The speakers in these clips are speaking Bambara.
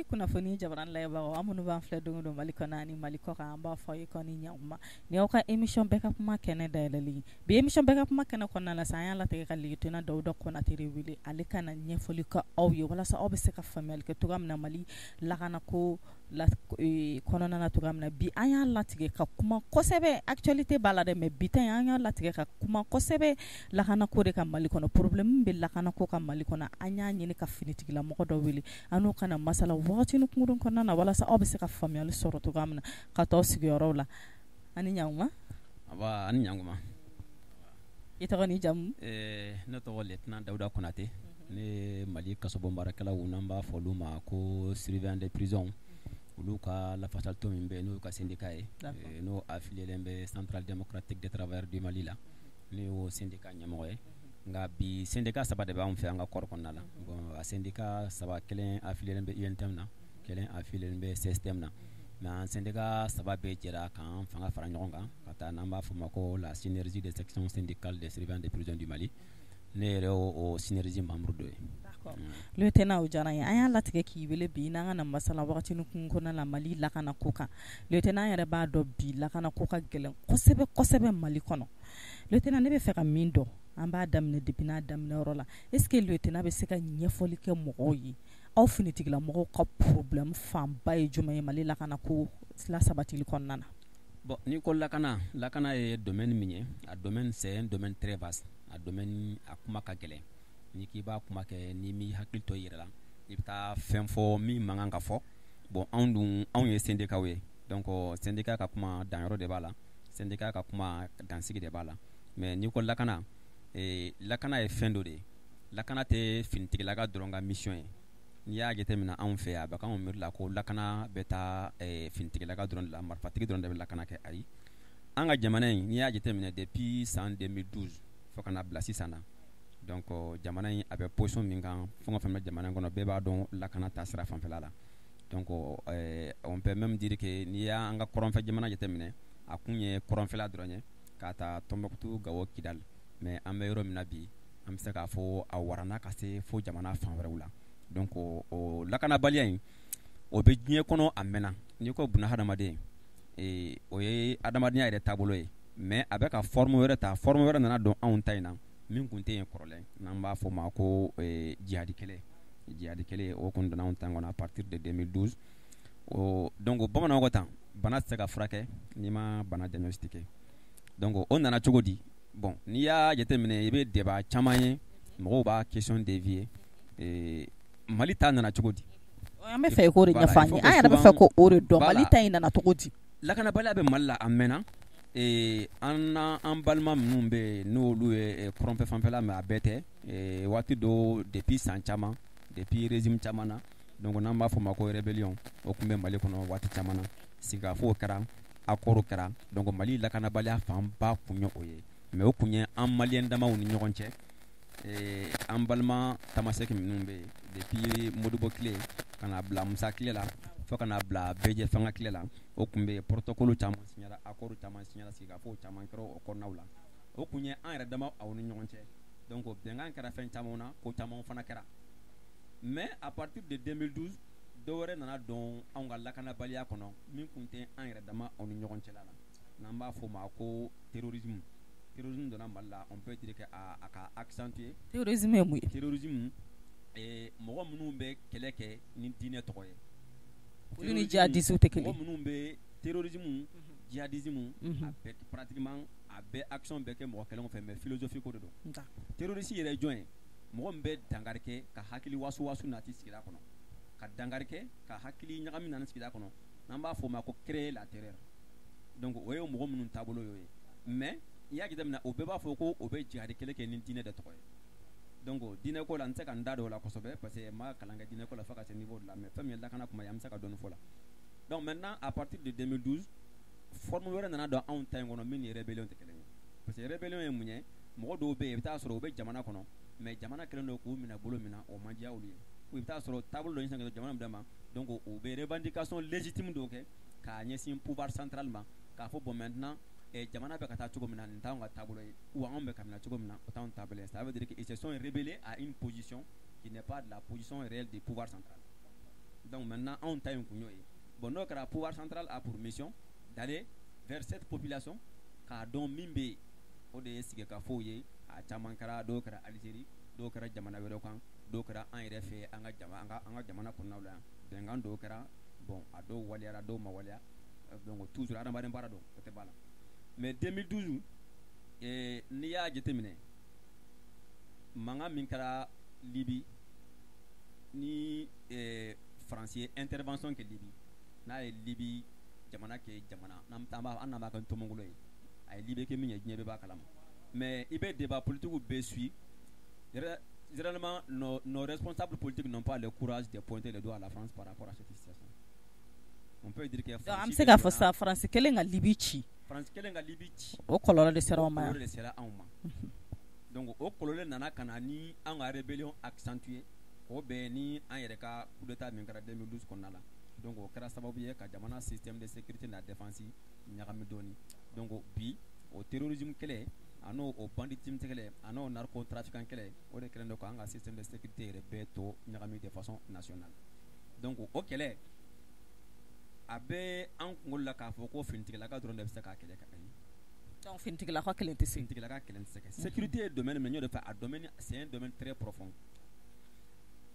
Kunnafoni jamana layɛbagaw, an minnu b'an filɛ don o don Mali kɔnɔ ani Mali kɔ kan, an b'a fɔ aw ye k'aw ni ɲankuma. Ni y'aw ka émission Bɛɛ ka kuma kɛnɛ dayɛlɛlen ye. Bi émission Bɛɛ ka kuma kɛnɛ kɔnɔna la sa, an y'a latigɛ ka lieutenant Dawuda Konate de wele, ale ka na ɲɛfɔli kɛ aw ye walasa aw bɛ se ka faamuyali kɛ cogoya min na Mali lakanako la kɔnɔna na cogoya min na. Bi an y'a latigɛ ka kuma kosɛbɛ, actualité b'a la dɛ, mais bi ta in, an y'a latigɛ ka kuma kosɛbɛ lakanako de ka Mali kɔnɔ. Problème bɛ lakanako ka Mali kɔnɔ. An y'a ɲini ka finitigilamɔgɔ dɔ wele, an n'o kana masala wagatinin kunkurun kɔnɔna na walasa aw bɛ se ka faamuyali sɔrɔ cogoya min na ka t'aw sigiyɔrɔw la. Ani ɲankuma. Aba, ani ɲankuma. I tɔgɔ ni jamu? Ne tɔgɔ lieutenant Dawuda Konate. Ne ye Mali kasobon baarakɛlaw, n'an b'a fɔ olu ma ko surveillant de prison, olu ka lafasalitɔn min bɛ yen, n'o ka syndicat ye, n'o affilié bɛ Centrale démocratique des travailleurs du Mali la, ne y'o syndicat ɲɛmɔgɔ ye. Nka bi, syndicat saba de b'anw fɛ an ka corps kɔnɔna la. Bon, a syndicat saba, kelen affilié bɛ UNTM na, kelen affilié bɛ CSTM na, mais an syndicat saba bɛɛ jɛra k'an fanga fara ɲɔgɔn kan ka taa, n'an b'a fɔ o ma ko la Synergie des sections syndicales des surveillants de prison du Mali. Ne yɛrɛ o synergie membre dɔ ye. Lieutenant, o diyara n ye. An y'a latigɛ k'i wele bi n'an ka na masala wagatinin kun kɔnɔna la Mali lakanako kan. Lieutenant, an yɛrɛ b'a dɔn bi lakanako ka gɛlɛn kosɛbɛ kosɛbɛ Mali kɔnɔ. Lieutenant, ne bɛ fɛ ka min dɔn, an b'a daminɛ depuis n'a daminɛyɔrɔ la. Est ce que lieutenant bɛ se ka ɲɛfɔli kɛ mɔgɔw ye, aw finitigilamɔgɔw ka problème fanba ye jumɛn ye Mali lakanako la sabatili kɔnɔna na? Bon, n'i ko lakana, lakana ye domaine min ye, a domaine, c'est un domaine très vaste. A domaine, a kuma ka gɛlɛn. N'i k'i b'a kuma kɛ, n'i m'i hakili to i yɛrɛ la, i bɛ taa fɛn fɔ min man kan ka fɔ. Bon, anw dun, anw ye syndicat ye, donc syndicat ka kuma, danyɔrɔ de b'a la, syndicat ka kuma, dansigi de b'a la. Mais n'i ko lakana, lakana ye fɛn dɔ de ye. Lakana tɛ finitigilaka dɔrɔn ka mission ye. N'i y'a jateminɛ anw fɛ yan, a bɛ k'anw miiri la ko lakana bɛ taa finitigilaka dɔrɔn de la, marifatigi dɔrɔn de bɛ lakana kɛ. Ayi, an ka jamana in, n'i y'a jateminɛ depuis san 2012 fo ka na bila sisan na, donc jamana in a bɛ position min kan, fɛn o fɛn bɛ jamana in kɔnɔ, bɛɛ b'a dɔn lakana ta sira fanfɛla la. Donc on peut même dire que n'i y'an ka kɔrɔnfɛ jamana jateminɛ, a kun ye kɔrɔnfɛla dɔrɔn ye, k'a ta Tɔnbɔkutu, Gawo, Kidali. Mais an bɛ yɔrɔ min na bi, an bɛ se k'a fɔ a warana ka se fo jamana fan wɛrɛw la. Donc o lakanabaliya in, o bɛ diɲɛ kɔnɔ, a mɛnna. N'i ko buna hadamaden, o ye adamadenya yɛrɛ taabolo ye, mais a bɛ ka forme wɛrɛ ta. Forme wɛrɛ nana don anw ta in na min tun tɛ yen kɔrɔlen, n'an b'a fɔ o ma ko jihadi kɛlɛ. Jihadi kɛlɛ, o kun donna anw ta kɔnɔ à partir de 2012. O donc, bamananw ko tan, bana tɛ se ka furakɛ n'i ma bana diagnostiquer. Donc o nana cogo di? Bon, n'i y'a jateminɛ, i bɛ débat caman ye, mɔgɔw b'a question dévier. Mali ta nana cogo di? An bɛ fɛ i k'o de ɲɛfɔ an ye. An yɛrɛ bɛ fɛ k'o de dɔn, Mali ta in nana cogo di? Lakanabaliya bɛ Mali la, a mɛnna. An n'an balima minnu bɛ yen, n'olu ye kɔrɔnfɛ fanfɛla, mais a bɛɛ tɛ, waati dɔ, depuis san caman, depuis régime caman na, donc n'an b'a fɔ o ma ko rébellion, o tun bɛ Mali kɔnɔ waati caman na. Sigikafɔw kɛra, accord kɛra. Donc Mali lakanabaliya fanba kun ye o ye, mais o kun ye an maliyɛn damaw ni ɲɔgɔn cɛ. An balima Tamasɛki minnu bɛ yen, depuis Modibo tile ka na bila Musa tile la, fo ka na bila Bɛjɛ fanga tile la, o tun bɛ yen. Protocole caman signera, accord caman signera, sigikafɔw caman kɛra o kɔnɔnaw la. O kun ye an yɛrɛ dama aw ni ɲɔgɔn cɛ. Donc bɛnkan kɛra fɛn caman na, ko caman fana kɛra. Mais à partir de 2012, dɔ wɛrɛ nana don anw ka lakanabaliya kɔnɔ min tun tɛ an yɛrɛ dama aw ni ɲɔgɔn cɛla la, n'an b'a fɔ o ma ko terrorisme. Terrorisme donna Mali la, on peut dire que a ka accentuer. Terrorisme ye mun ye? Terrorisme, mɔgɔ minnu bɛ kɛlɛ kɛ ni diinɛ tɔgɔ ye. Olu ni djihadistes tɛ kelen? Mɔgɔ minnu bɛ terrorisme, djihadisme, a bɛɛ pratiquement, a bɛɛ action bɛɛ kɛ mɔgɔ kelen fɛ, mais philosophie ko de don. Terroriste yɛrɛ ye jɔn ye? Mɔgɔ min bɛ dankari kɛ ka hakili wasu wasu nati sigida kɔnɔ, ka dankari kɛ ka hakili ɲagami nana sigida kɔnɔ, n'an b'a fɔ o ma ko créer la terreur. Donc o ye mɔgɔ minnu taabolo y'o ye. Mais i y'a jateminɛ, o bɛɛ b'a fɔ ko o bɛ jihadi kɛlɛ kɛ ni diinɛ de tɔgɔ ye. Donc diinɛ ko la, n tɛ se ka n da don o la kosɛbɛ, parce que n ma kalan kɛ diinɛ ko la fo ka se niveau dɔ la. Mais fɛn min ye lakana kuma ye, an bɛ se ka dɔɔni fɔ la. Donc maintenant, à partir de 2012, forme wɛrɛ nana don anw ta in kɔnɔ min ni rébellion tɛ kelen ye. Parce que rébellion ye mun ye? Mɔgɔ dɔw bɛ yen, i bɛ taa sɔrɔ u bɛ jamana kɔnɔ, mais jamana kɛlen don k'u minɛ bolo min na, o man diya olu ye. I bɛ taa sɔrɔ taabolo dɔ ɲɛsinnen don jamana min ma, donc u bɛ revendication légitime dɔw kɛ k'a ɲɛsin pouvoir central ma, k'a fɔ bon, maintenant, jamana bɛ ka taa cogo min na, nin t'anw ka taabolo ye, ou anw bɛ ka minɛ cogo min na, o t'anw taabolo ye. Ça veut dire qu'ils se sont rebellés à une position qui n'est pas de la position réelle du pouvoir central. Donc maintenant anw ta in kun y'o ye. Bon, n'o kɛra, pouvoir central a pour mission d'aller vers cette population k'a dɔn min bɛ yen. O de ye sigikafɔw ye. A caman kɛra, dɔw kɛra Algérie, dɔw kɛra jamana wɛrɛw kan, dɔw kɛra an yɛrɛ fɛ, an ka jamana kɔnɔnaw la yan. Bɛnkan dɔw kɛra. Bon, a dɔw waleyara, dɔw ma waleya. Donc toujours adamaden baara don, o tɛ ba la. Mais 2012, n'i y'a jateminɛ, mankan min kɛra Libi ni Faransi ye intervention kɛ Libi, n'a ye Libi jamana kɛ jamana n'an b'a an n'an b'a kɛ ntomɔgolo ye, a ye Libi kɛ min ye, diɲɛ bɛɛ b'a kalama. Mais i bɛ débat politique bɛɛ suit, généralement nos responsables politiques n'ont pas le courage de pointer le doigt à la France par rapport à cette situation. On peut dire que Donc an bɛ se k'a fɔ sisan, Faransi kelen ka Libi ci, Faransi kelen ka Libi ci, o kɔlɔlɔ de sera anw ma o yan. kɔlɔlɔ de sera anw ma. Donc o kɔlɔlɔ nana ka na ni an ka rébellion accentuée, o bɛn ni an yɛrɛ ka coup d'état min kɛra 2012 kɔnɔna la. Donc o kɛra sababu ye ka jamana système de sécurité n'a défense ɲagami dɔɔni. Donc bi, o terrorisme kɛlɛ, a n'o o banditisme kɛlɛ, a n'o narcotrafiquant kɛlɛ, o de kɛlen don k'an ka système de sécurité yɛrɛ bɛɛ to ɲagami de façon nationale. Donc o kɛlɛ, a bɛ an kunkolo la k'a fɔ ko finitigilaka dɔrɔn de bɛ se k'a kɛlɛ ka ayi. Donc finitigilaka kelen tɛ se. Finitigilaka kɛlɛ tɛ se kɛ. Sécurité ye domaine min, n y'o de fɔ, a domaine, c'est un domaine très profond.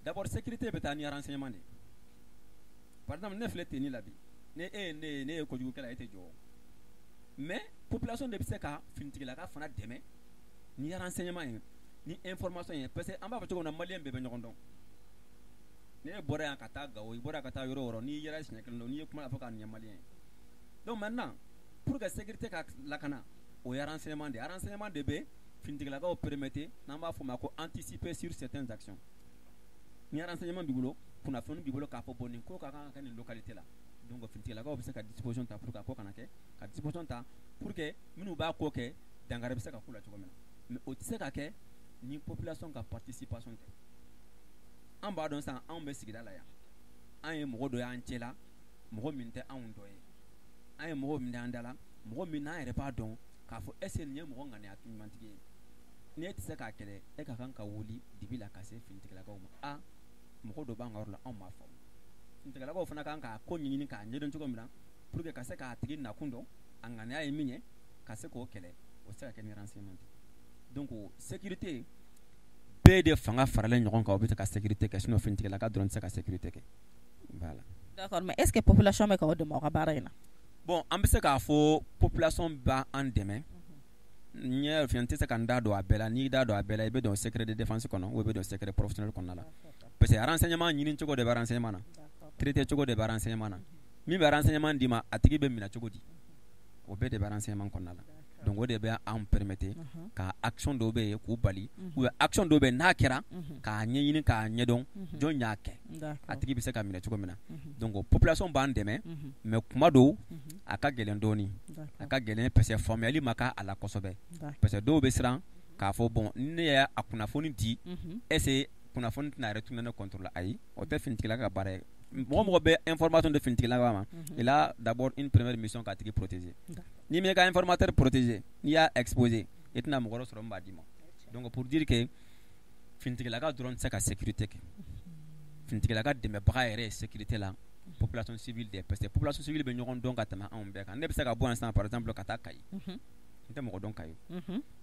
D'abord, sécurité bɛ taa ni renseignement de ye. Par exemple, ne filɛ tenue la bi, ne e ye ne ye, ne ye kojugukɛla, e tɛ jɔ. Mais population de bɛ se ka finitigilaka fana dɛmɛ ni renseignement ye, ni information ye, parce que an b'a fɔ cogo min na, maliyɛn bɛɛ bɛ ɲɔgɔn dɔn. Ne bɔra yan ka taa Gawo, i bɔra yan ka taa yɔrɔ o yɔrɔ, n'i yɛrɛ siɲɛ kelen dɔn, n'i ye kuma fɔ k'a nin ye maliyɛn ye. Donc maintenant, pour que sécurité ka lakana, o ye renseignement de ye. Renseignement de bɛ finitigilakaw permettre, n'an b'a fɔ o ma ko anticiper sur certaines actions. Ni renseignement b'i bolo, kunnafoni b'i bolo k'a fɔ bon, nin ko ka kan ka kɛ nin localité la, donc finitigilakaw bɛ se ka disposition ta pour que a ko kana kɛ, ka disposition ta pour que minnu b'a ko kɛ, dankari bɛ se ka k'u la cogo min na. Mais o tɛ se ka kɛ ni population ka participation tɛ. An b'a dɔn sisan, anw bɛ sigida la yan, an ye mɔgɔ dɔ y'an cɛ la, mɔgɔ min tɛ anw dɔ ye, an ye mɔgɔ min d'an da la, mɔgɔ min n'an yɛrɛ b'a dɔn k'a fɔ est ce que nin ye mɔgɔ ŋaniya ɲumantigi ye. Ni e tɛ se k'a kɛlɛ, e ka kan ka wuli dibi la ka se finitigilakaw ma. A mɔgɔ dɔ b'an ka yɔrɔ la, anw m'a faamu. Finitigilakaw fana kan k'a ko ɲɛɲini k'a ɲɛdɔn cogo min na pour que ka se k'a tigi nakun dɔn, a ŋaniya ye min ye, ka se k'o kɛlɛ. O tɛ se ka kɛ ni renseignement tɛ. Donc sécurité, bɛɛ de fanga faralen ɲɔgɔn kan, o bɛ se ka sécurité kɛ. Sinon finitigilaka dɔrɔn tɛ se ka sécurité kɛ, voilà. D'accord, mais est ce que population bɛ k'aw dɛmɛ aw ka baara in na? Bon, an bɛ se k'a fɔ population b'an dɛmɛ. N y'a f'i ye, n tɛ se ka n da don a bɛɛ la. N'i da don a bɛɛ la, i bɛ don secret de défense kɔnɔ ou i bɛ don secret professionnel kɔnɔna la, parce que renseignement ɲini cogo de bɛ renseignement na, traité cogo de bɛ renseignement na, min bɛ renseignement d'i ma, a tigi bɛ minɛ cogo di, o bɛɛ de bɛ renseignement kɔnɔna la. Donc o de bɛ anw permettre ka action dɔw bɛ yen k'u bali, ou bien action dɔw bɛ yen n'a kɛra, k'a ɲɛɲini k'a ɲɛdɔn jɔn y'a kɛ, a tigi bɛ se ka minɛ cogo min na. Donc population b'an dɛmɛ, mais kuma dɔw a ka gɛlɛn dɔɔni, a ka gɛlɛn parce que faamuyali ma k'a la kosɛbɛ, parce que dɔw bɛ siran k'a fɔ bon, ni ne y'a kunnafoni di, est ce que kunnafoni tɛna retourner ne contre la? Ayi, o tɛ finitigilaka ka baara ye. Mɔgɔ mɔgɔ bɛ information di finitigilaka ma, il a d'abord une première mission, k'a tigi protéger. N'i m'i ka informateur protéger, n'i y'a exposer, i tɛna mɔgɔ wɛrɛ sɔrɔ min b'a d'i ma. Donc pour dire que finitigilaka dɔrɔn tɛ se ka sécurité kɛ. Finitigilaka dɛmɛbaga yɛrɛ ye sécurité la population civile de ye, parce que population civile bɛ ɲɔgɔn dɔn ka tɛmɛ anw bɛɛ kan. Ne bɛ se ka bɔ yan sisan, par exemple, ka taa Kayi, n tɛ mɔgɔ dɔn Kayi,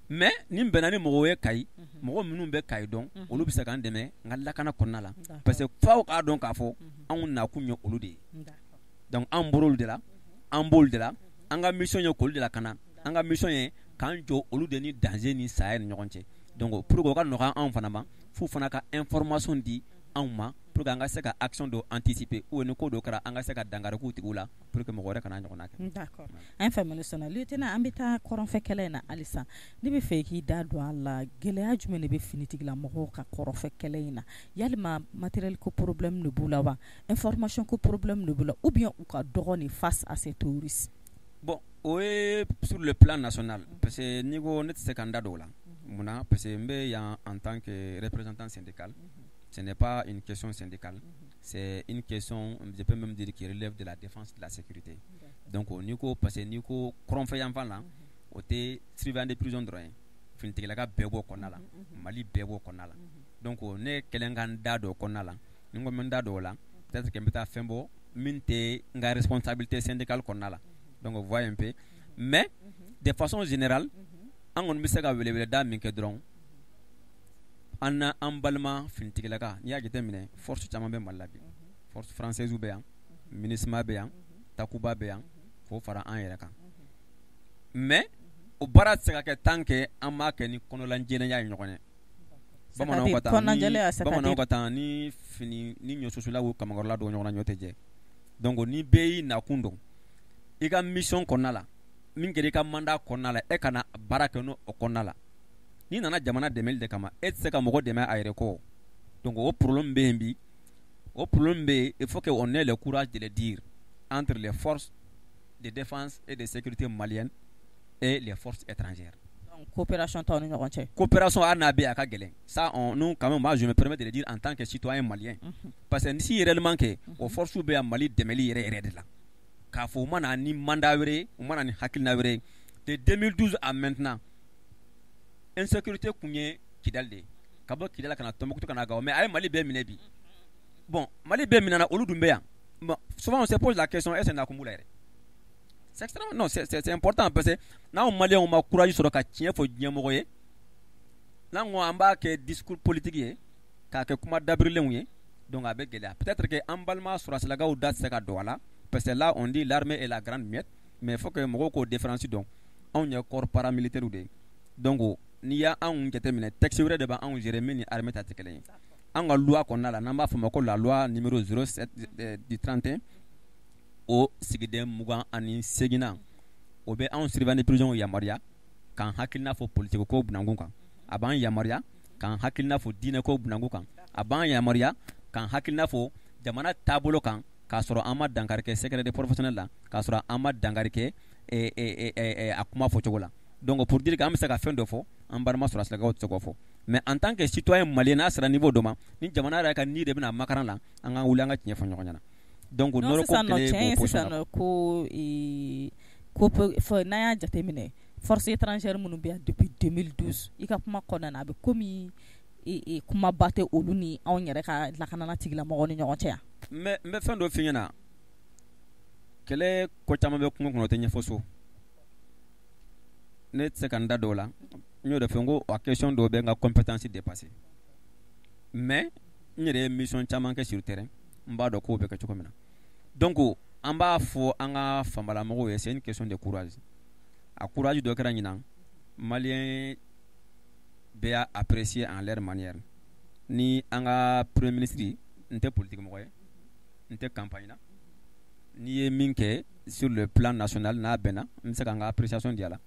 mais ni n bɛnna ni mɔgɔw ye Kayi, mɔgɔ minnu bɛ Kayi dɔn, olu bɛ se k'an dɛmɛ n ka lakana kɔnɔna la, parce que f'aw k'a dɔn k'a fɔ anw nakun ye olu de ye. Donc an bɔr'olu de la, an b'olu de la, an ka mission ye k'olu de lakana, an ka mission ye k'an jɔ olu de ni danger ni saya ni ɲɔgɔn cɛ. Donc pour que o ka nɔgɔya anw fana ma, f'u fana ka information di anw ma pour que an ka se ka action dɔ anticiper, ou ni ko dɔ kɛra, an ka se ka dankari k'u tigiw la pour que mɔgɔ wɛrɛ kana ɲɔgɔnna kɛ. D'accord, an ye faamuyali sɔrɔ. Lieutenant, an bɛ taa kɔrɔnfɛ kɛlɛ in na halisa. Ne bɛ fɛ k'i da don a la, gɛlɛya jumɛn de bɛ finitigilamɔgɔw ka kɔrɔnfɛ kɛlɛ in na? Yalima matériel ko problème de b'u la wa, information ko problème de b'u la, ou bien u ka dɔgɔ ni face à ces terroristes? Bon, o ye sur le plan national, parce que n'i ko ne tɛ se ka n da don o la. Munna? Parce que n bɛ yan en tant que représentant syndical. Ce n'est pas une question syndicale, c'est une question, je peux même dire, qui relève de la défense de la sécurité. Donc n'i ko, parce que n'i ko kɔrɔnfɛ yanfan la, o tɛ surveillant de prison dɔrɔn ye, finitigilaka bɛɛ b'o kɔnɔna la, Mali bɛɛ b'o kɔnɔna la. Donc ne kɛlen ka n da don o kɔnɔna la, ni n ko n bɛ n da don o la. Peut-être que n bɛ taa fɛn bɔ min tɛ n ka responsabilité syndicale kɔnɔna la. Donc voyez un peu, mais de façon générale, an kɔni bɛ se ka weleweleda min kɛ dɔrɔn, an na an balima finitigilaka, n'i y'a jateminɛ, force caman bɛ Mali la bi. Force française bɛ yan, MINUSMA bɛ yan, Takuba bɛ yan, k'o fara an yɛrɛ kan. Mais o baara tɛ se ka kɛ tant que an m'a kɛ ni kɔnɔlajɛlenya ye ɲɔgɔn ye. Bamananw ka taa ni bamananw ka taa ni fini ni ɲɔsusula ko kamakɔrɔla don ɲɔgɔn na, ɲɔ tɛ jɛ. Donc ni bɛɛ y'i nakun dɔn i ka mission kɔnɔna la, min kɛra i ka mandat kɔnɔna la, e kana baara kɛ n'o kɔnɔna la. N'i nana jamana dɛmɛli de kama, e tɛ se ka mɔgɔ dɛmɛ a yɛrɛ kɔ. Donc o problème bɛ yen bi, o problème bɛ yen. Il faut que on ait le courage de le dire, entre les forces de défense et de sécurité maliennes et les forces étrangères. Donc coopération t'aw ni ɲɔgɔn cɛ? Coopération, hali n'a bɛ yen, a ka gɛlɛn. Ça, on nous quand même, moi je me permets de le dire en tant que citoyen malien, parce que si réellement que o force bɛ yan Mali dɛmɛli yɛrɛ yɛrɛ de la, k'a fɔ u ma na ni mandat wɛrɛ ye, u ma na ni hakilina wɛrɛ ye, de 2012 à maintenant, insécurité kun ye Kidali de ye, ka bɔ Kidali ka na Tombouctou, ka na Gao, mais a ye Mali bɛɛ minɛ bi. Bon, Mali bɛɛ minɛna, olu dun bɛ yan. Bon, souvent on se pose la question: est-ce que nakun b'u la yɛrɛ? C'est extrêmement, non, c'est important, parce que n'anw Maliyɛnw ma courage sɔrɔ ka tiɲɛ fɔ diɲɛmɔgɔ ye, n'an ko an b'a kɛ discours politique ye, k'a kɛ kuma dabirilenw ye, donc a bɛ gɛlɛya. Peut-être que an balima sɔrɔdasilakaw da tɛ se ka don a la, parce que là on dit l'armée est la grande muette, mais il faut que mɔgɔw k'o différence dɔn. Anw ye corps paramilitaire de ye. Donc n'i y'anw jateminɛ, texte wɛrɛ de b'anw gérer min ni armée ta tɛ kelen ye. An ka loi kɔnɔna la, n'an b'a fɔ o ma ko la loi numéro 07 du 31, o sigiden 28nan, o bɛ anw surveillant de prison yamaruya k'an hakilina fɔ politique ko bunankun kan, a b'an yamaruya k'an hakilina fɔ diinɛ ko bunankun kan, a b'an yamaruya k'an hakilina fɔ jamana taabolo kan, k'a sɔrɔ an ma dankari kɛ secret de professionnel la, k'a sɔrɔ an ma dankari kɛ a kuma fɔcogo la. Donc pour dire que an bɛ se ka fɛn dɔ fɔ, an balima sɔrɔdasilakaw tɛ se k'o fɔ. Mais en tant que citoyen malien, n'a sera niveau dɔ ma, ni jamana yɛrɛ ka ni de bɛna makaran la, an ka wuli an ka tiɲɛ fɔ ɲɔgɔn ɲɛna. Donc nɔrɔ ko kɛlɛ b'o position na. Ko ko n'an y'a jateminɛ, force étrangère minnu bɛ yan depuis 2012, i ka kuma kɔnɔna na, a bɛ komi kumaba tɛ olu ni anw yɛrɛ ka lakanana tigilamɔgɔw ni ɲɔgɔn cɛ yan. N bɛ fɛn dɔ f'i ɲɛna: kɛlɛ ko caman bɛ kungo kɔnɔ, o tɛ ɲɛfɔ so. Ne tɛ se ka n da don o la. N y'o de fɔ n ko a question dɔw bɛ n ka compétence dépasser, mais n yɛrɛ ye mission caman kɛ sur terrain, n b'a dɔn kow bɛ kɛ cogo min na. Donc an b'a fɔ an ka fanbalamɔgɔw ye, c'est une question de courage. A courage dɔ kɛra ɲinan, Malien bɛɛ y'a apprécier en leur manière. Ni an ka premier ministre, n tɛ politique mɔgɔ ye, n tɛ campagne na, n'i ye min kɛ sur le plan national, n'a bɛnna, n bɛ se ka n ka appréciation di a la.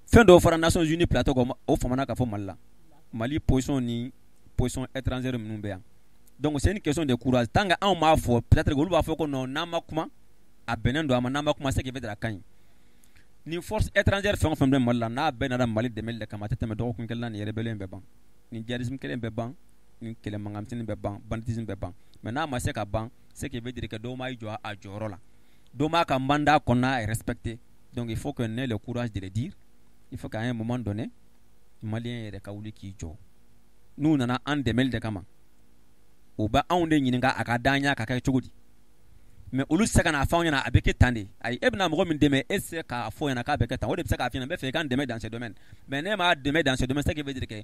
Fɛn dɔw fɔra Nations Unies plateau kan, o famana ka fɔ Mali la, Mali position ni position étrangère minnu bɛ yan. Donc c'est une question de courage. Tant que anw m'a fɔ, peut-être olu b'a fɔ ko non, n'an ma kuma, a bɛnnen don a ma, n'an ma kuma, c'est que veut dire a ka ɲi. Ni force étrangère fɛn o fɛn bɛ Mali la, n'a bɛɛ nana Mali dɛmɛli de kama, a tɛ tɛmɛ dɔgɔkun kelen na, nin rébellion bɛ ban, nin djihadisme kelen bɛ ban, nin kɛlɛ mankanmisɛnnin bɛ ban, banditisme bɛ ban. Mais n'a ma se ka ban, ce qui veut dire que dɔw m'a jɔ a jɔyɔrɔ la, dɔw m'a ka mandat kɔnɔna respecter. Donc il faut qu'on ait le courage de le dire. Il faut qu'à un moment donné, Malien yɛrɛ ka wuli k'i jɔ. N'u nana an dɛmɛli de kama, u bɛ anw de ɲininka a ka d'an ye ka kɛ cogo di. Mais olu tɛ se ka n'a fɔ anw ɲɛna a bɛ kɛ tan de. Ayi, e bɛna mɔgɔ min dɛmɛ, e tɛ se k'a fɔ ɲɛna k'a bɛ kɛ tan. O de bɛ se k'a f'i ɲɛna: n bɛ fɛ i ka n dɛmɛ dans ce domaine. Mais ne m'a dɛmɛ dans ce domaine, ce qui veut dire que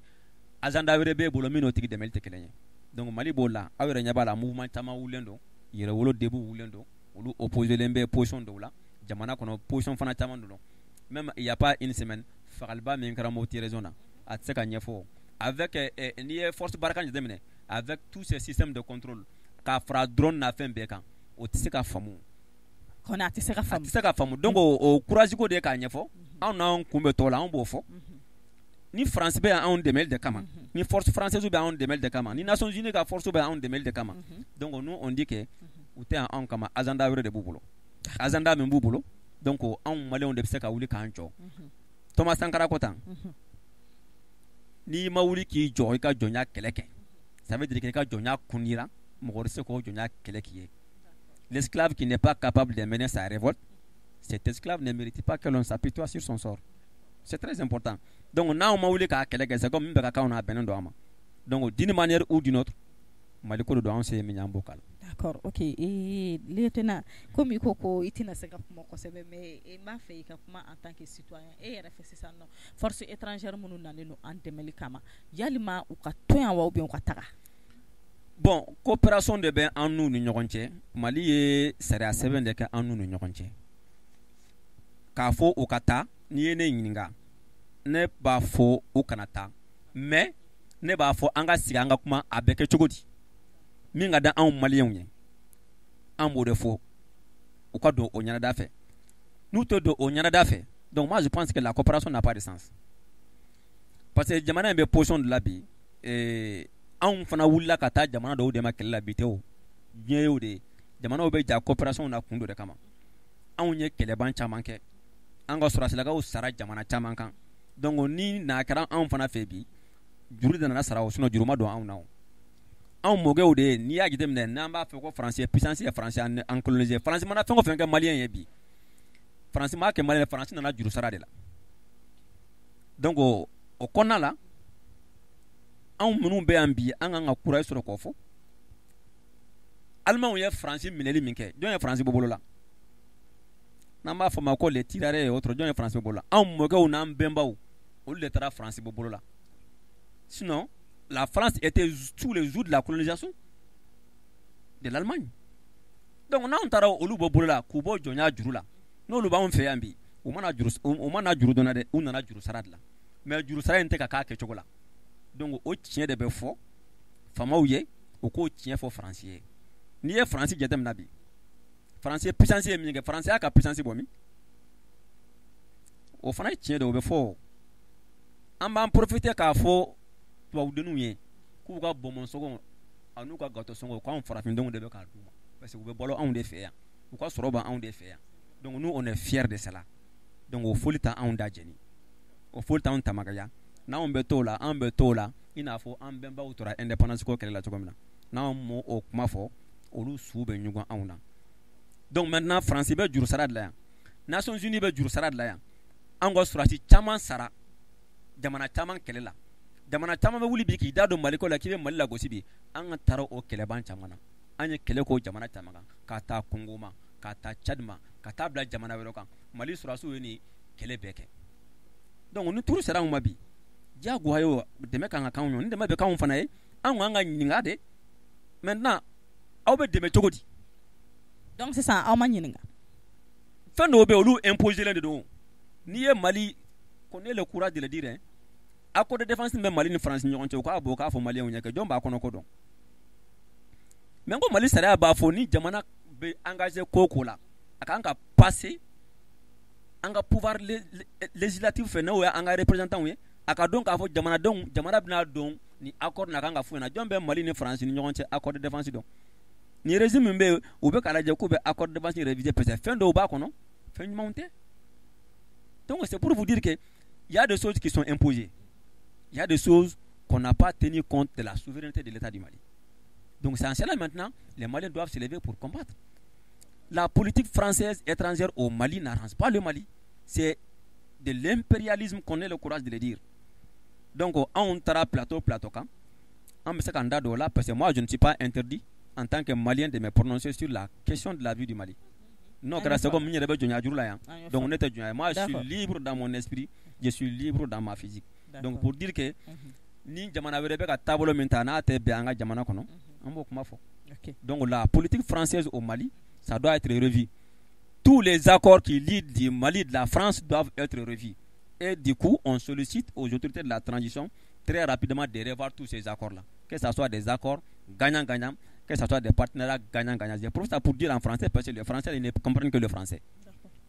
agenda wɛrɛ b'e bolo min n'o tigi dɛmɛli tɛ kelen ye. Donc Mali b'o la, aw yɛrɛ ɲɛ b'a la, mouvement caman wulilen don, yɛrɛwolo debout wulilen don, olu opposé len bɛ position dɔw la jamana kɔnɔ, position fana caman don. Même il y a pas une semaine, fagaliba min kɛra Mopti région na, a tɛ se ka ɲɛfɔ. Avec n'i ye force Barkhane jateminɛ, avec tous ces systèmes de contrôle, k'a fara drone n'a fɛn bɛɛ kan, o tɛ se ka faamu. Kɔni a tɛ se ka A faamu. tɛ se ka faamu. Donc o courage ko de ye k'a ɲɛfɔ. Anw n'anw kun bɛ tɔw la, anw b'o fɔ. Ni France bɛ yan anw dɛmɛli de kama, ni force française bɛ anw dɛmɛli de kama, ni Nations Unies ka force bɛ anw dɛmɛli de kama, donc nous on dit que u tɛ yan anw kama, agenda wɛrɛ de b'u bolo, agenda min b'u bolo. Donc anw Maliyɛnw de bɛ se ka wuli k'an jɔ. Thomas Sankara ko tan: n'i ma wuli k'i jɔ i ka jɔnya kɛlɛ kɛ, ça veut dire que i ka jɔnya kunnira, mɔgɔ tɛ se k'o jɔnya kɛlɛ k'i ye. L'esclave qui n'est pas capable de mener sa révolte, cet esclave ne mérite pas que l'on s'apitoie sur son sort. C'est très important. Donc n'anw ma wuli k'a kɛlɛ kɛ, c'est comme min bɛ ka k'anw na, a bɛnnen don an ma. Donc d'une manière ou d'une autre, Mali ko de don, anw se ye min ye, an b'o k'a la. D'accord, ok. Lieutenant, komi i ko ko i tɛna se ka kuma kosɛbɛ, mais n b'a fɛ i ka kuma en tant que citoyen. E yɛrɛ fɛ sisan nɔ, force étrangère minnu nalen don an dɛmɛli kama, yalima u ka to yan wa, ou bien u ka taga? Bon, coopération de bɛ an n'u ni ɲɔgɔn cɛ. Mali ye sariya sɛbɛn de kɛ an n'u ni ɲɔgɔn cɛ k'a fɔ u ka taa. N'i ye ne ɲininka, ne b'a fɔ u kana taa, mais ne b'a fɔ an ka sigi, an ka kuma, a bɛ kɛ cogo di min ka di anw maliyɛnw ye. An b'o de fɔ, u ka don o ɲɛnada fɛ. N'u tɛ don o ɲɛnada fɛ, donc moi je pense que la coopération n'a pas de sens, parce que jamana in bɛ position de la bi. Anw fana wulila ka taa jamana dɔw de ma kɛlɛ la bi tɛ o, diɲɛ y'o de ye. Jamanaw bɛ ja coopération na kun dɔ de kama. Anw ye kɛlɛban caman kɛ, an ka sɔrɔdasilakaw sara jamana caman kan. Donc ni n'a kɛra anw fana fɛ bi, juru de nana sara o, sinon juru ma don anw na. O anw mɔkɛw de ye. N'i y'a jateminɛ, n'an b'a fɔ ko Faransi ye puissance ye, Faransi an colonisé. Faransi mana fɛn o fɛn kɛ maliyɛn ye bi, Faransi m'a kɛ maliyɛn, Faransi nana juru sara de la. Donc o kɔnɔna la, anw minnu bɛ yan bi, an kan ka courage sɔrɔ k'o fɔ. Alimanw ye Faransi minɛli min kɛ, jɔn ye Faransi bɔ bolo la? N'an b'a fɔ ma ko les tirailleurs et autres, jɔn ye Faransi bɔ bolo la? Anw mɔkɛw n'an bɛnbaw, olu de taara Faransi bɔ bolo la. Sinon la France était sous les jougs de la colonisation de l'Allemagne. Donc n'anw taara olu bɔ bolo la, k'u bɔ jɔnya juru la, n'olu b'anw fɛ yan bi, u mana juru dɔn dɛ, u nana juru sara de la. Mais juru sara in tɛ ka k'a kɛcogo la. Donc o tiɲɛ de bɛ fɔ faamaw ye, u k'o tiɲɛ fɔ Faransi ye. N'i ye Faransi jateminɛ bi, Faransi ye puissance ye min kɛ, Faransi y'a ka puissance bɔ min? O fana ye tiɲɛ de, o bɛ fɔ. An b'an profiter k'a fɔ tubabudenninw ye k'u ka bonbon sɔngɔ an'u ka gâteau sɔngɔ, k'anw farafindenw de bɛ k'a d'u ma, parce que u bɛ balo anw de fɛ yan, u ka sɔrɔ b'anw de fɛ yan. Donc nous, on est fiers de cela. Donc o foli t'anw da jɛni, o foli t'anw tamagaya. N'anw bɛ t'o la, an bɛ t'o la i n'a fɔ an bɛnbaw tora indépendance ko kɛlɛ la cogo min na. N'anw m'o o kuma fɔ, olu su bɛ ɲugun anw na. Donc maintenant, Faransi bɛ juru sara de la yan, Nations Unies bɛ juru sara de la yan. An ka sɔrɔdasi caman sara jamana caman kɛlɛ la. Jamana caman bɛ wuli bi k'i da don Mali ko la, k'i bɛ Mali lagosi bi. An ka taara o kɛlɛban caman na, an ye kɛlɛ k'o jamana caman kan, ka taa Congo ma, ka taa Tchad ma, ka taa bila jamana wɛrɛ kan. Mali sɔrɔdasiw ye nin kɛlɛ bɛɛ kɛ. Donc ni tour sera anw ma bi, diyagoya ye o, dɛmɛ kan ka k'anw ye. Ni dɛmɛ bɛ k'anw fana ye, anw kan ka ɲininka de. Maintenant, aw bɛ dɛmɛ cogo di? Donc sisan aw ma ɲininka. Fɛn dɔw bɛ yen, olu imposé de don. N'i ye Mali ko ne le courage de le dire hein, accord de défense bɛ Mali ni France ni ɲɔgɔn cɛ, u k'a bɔ k'a fɔ maliyɛnw ɲɛ kɛ jɔn b'a kɔnɔ ko dɔn. Mais n ko Mali sariya b'a fɔ, ni jamana bɛ engagé ko o ko la, a kan ka passer an ka pouvoir législatif fɛ, n'o ye an ka représentants ye, a ka dɔn k'a fɔ jamanadenw, jamana bɛna don ni accord na, kan ka f'u ɲɛna. Jɔn bɛ Mali ni France ni ɲɔgɔn cɛ accord de défense dɔn? Ni régime min bɛ yen, u bɛ k'a lajɛ k'u bɛ accord de défense réviser, parce que fɛn dɔw b'a kɔnɔ, fɛn ɲumanw tɛ. Donc c'est pour vous dire que il y a des choses qui sont imposées, il y a des choses qu'on n'a pas tenu compte de la souveraineté de l'État du Mali. Donc c'est en cela maintenant, les Maliens doivent se lever pour combattre. La politique française étrangère au Mali n'arrange pas le Mali. C'est de l'impérialisme, qu'on ait le courage de le dire. Donc anw taara plateau plateau kan, an bɛ se k'an da don o la, parce que moi je ne suis pas interdit en tant que Malien de me prononcer sur la question de la vie du Mali. N'o kɛra, c'est comme n yɛrɛ bɛ jɔnya juru la yan. Donc ne tɛ jɔnya ye. Moi je suis libre dans mon esprit, je suis libre dans ma physique. Donc pour dire que ni jamana wɛrɛ bɛ ka taabolo min ta, n'a tɛ bɛn an ka jamana kɔnɔ, an b'o kuma fɔ. Donc la politique française au Mali, ça doit être revu. Tous les accords qui lient du Mali, de la France, doivent être revus. Et du coup, on sollicite aux autorités de la transition très rapidement de revoir tous ces accords-là. Que ce soit des accords gagnant-gagnant, que ce soit des partenariats gagnant-gagnant. Je profite ça pour dire en français, parce que les Français, ils ne comprennent que le français.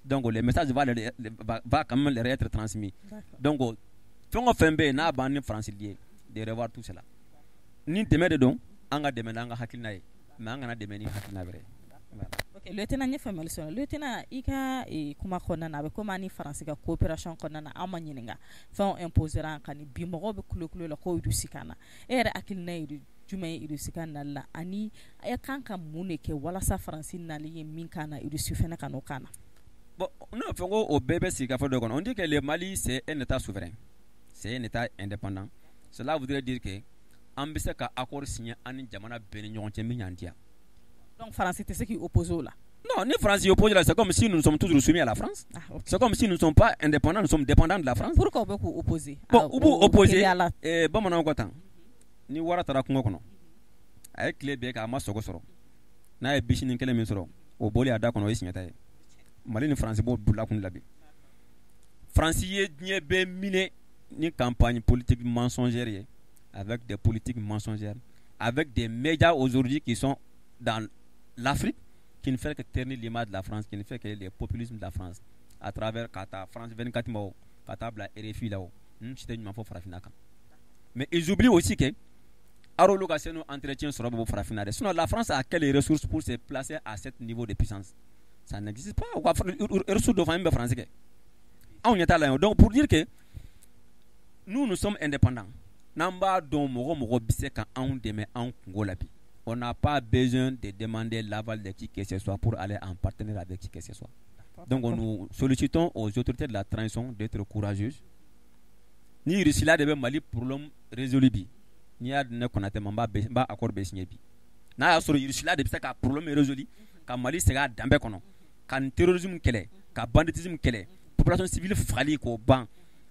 Donc le message va quand même leur être transmis. Donc, fɛn o fɛn bɛ yen n'a b'an ni France lié, de revoir tout cela. Ni dɛmɛ de don, an ka dɛmɛ n'an ka hakilina ye, mais an kana dɛmɛ ni hakilina wɛrɛ ye. Voilà. Ok, lieutenant, n ye faamuyali sɔrɔ. Lieutenant, i ka kuma kɔnɔna na, a bɛ komi an ni Faransi ka coopération kɔnɔna na, an ma ɲininka, fɛnw imposer an kan. Ni bi mɔgɔw bɛ kulo kulo la ko Russie ka na, e yɛrɛ hakilina ye jumɛn ye Russie ka nali la, ani e kan ka mun de kɛ walasa Faransi nali ye min kan na, Russie fɛnɛ ka n'o kan na? Bon, ne b'a fɔ ko o bɛɛ bɛ sigikafɔ dɔ kɔnɔ. On dit que le Mali, c'est un état souverain, c'est un état indépendant. Cela voudrait dire que an bɛ se ka accord signer an ni jamana bɛɛ ni ɲɔgɔn cɛ min y'an diya. Donc Faransi tɛ se k'i opposer o la. Non, ni Faransi y'i opposer la, c'est comme si nous sommes toujours soumis à la France. Ah, ok. C'est comme si nous ne sommes pas indépendants, nous sommes dépendants de la France. Pourquoi u bɛ k'u opposer? Bon, u b'u opposer. Teliya la. Bamananw ko tan, ni wara taara kungo kɔnɔ, a ye tile bɛɛ kɛ, a ma sogo sɔrɔ, n'a ye bisinin kelen min sɔrɔ, o bɔli a da kɔnɔ, o ye siɲɛ ye. Mali ni Faransi b'o bila kun la bi. Faransi ye diɲɛ bɛɛ minɛ ni campagne politique mensongère ye, avec des politiques mensongères, avec des médias aujourd'hui qui sont dans l'Afrique, qui ne fait que ternir l'image de la France, qui ne fait que le populisme de la France, à travers ka taa France 24 ma o, ka taa bila RFI la o, si tɛ ɲuman fɔ farafinna kan. Mais ils oublient aussi que Arolo ka se entretien sɔrɔ bɛ bɔ farafinna dɛ. Sinon la France a quelles ressources pour se placer à ce niveau de puissance? Ça n'existe pas. U ka ressources dɔ fana min bɛ France kɛ, anw ɲɛ t'a la yan. Donc pour dire que nous, nous sommes indépendants, n'an b'a dɔn mɔgɔ mɔgɔ bɛ se ka anw dɛmɛ anw kungo la bi, on n'a pas besoin de demander l'aval de qui que ce soit pour aller en partenaire avec qui que ce soit. Donc nous sollicitons aux autorités de la transition d'être courageuses. Ni Russie de bɛ Mali problème résolu bi, n'i y'a di ne Konatɛ ma, n b'a accord bɛɛ signé bi. N'a y'a sɔrɔ Russie de bɛ se ka problème résolu, ka Mali segin a danbe kɔnɔ, ka nin terrorisme kɛlɛ, ka banditisme kɛlɛ, population civile fagali k'o ban,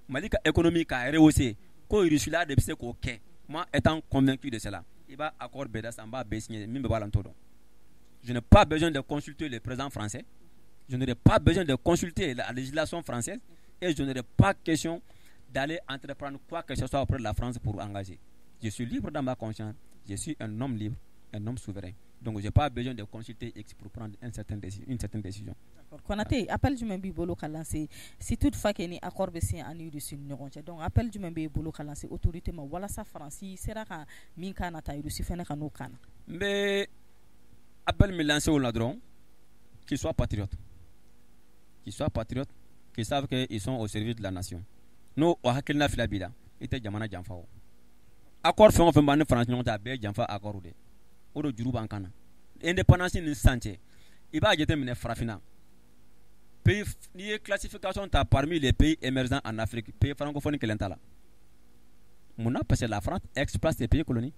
Mali ka économie k'a rehausser, ko Russie de bɛ se k'o kɛ, moi étant convaincu de cela, i b'a accord bɛɛ da sisan, n b'a bɛɛ signé. Min bɛ bɔ a la, n t'o dɔn. Je n'ai pas besoin de consulter le président français, je n'aurai pas besoin de consulter la législation française et je n'aurai pas question d'aller entreprendre quoi que ce soit auprès de la France pour engager. Je suis libre dans ma conscience, je suis un homme libre, un homme souverain. Donc je n'ai pas besoin de consulter X pour prendre une certaine décision. Konate, appel jumɛn b'i bolo ka lancer, si toutefois que ni accord bɛ signé ani Russie ni ɲɔgɔn cɛ? Donc appel jumɛn b'e bolo ka lancer autorité ma walasa Faransi sera ka min kan na ta, Russie fana ka n'o kan na? N bɛ appel min lancer o la dɔrɔn, qu'ils soient patriotes. Qu'ils soient patriotes, qu'ils savent qu'ils sont au service de la nation. N'o o hakilina fila b'i la, i tɛ jamana janfa o. Accord fɛn o fɛn b'an ni Faransi ɲɔgɔn cɛ, a bɛɛ ye janfa accord de ye. O de juru b'an kan na. Indépendance ni sisan cɛ, i b'a jateminɛ farafinna pays, n'i ye classification ta parmi les pays émergents en Afrique, pays francophone kelen t'a la. Mun na? Parce que la France exploite ces pays colonies.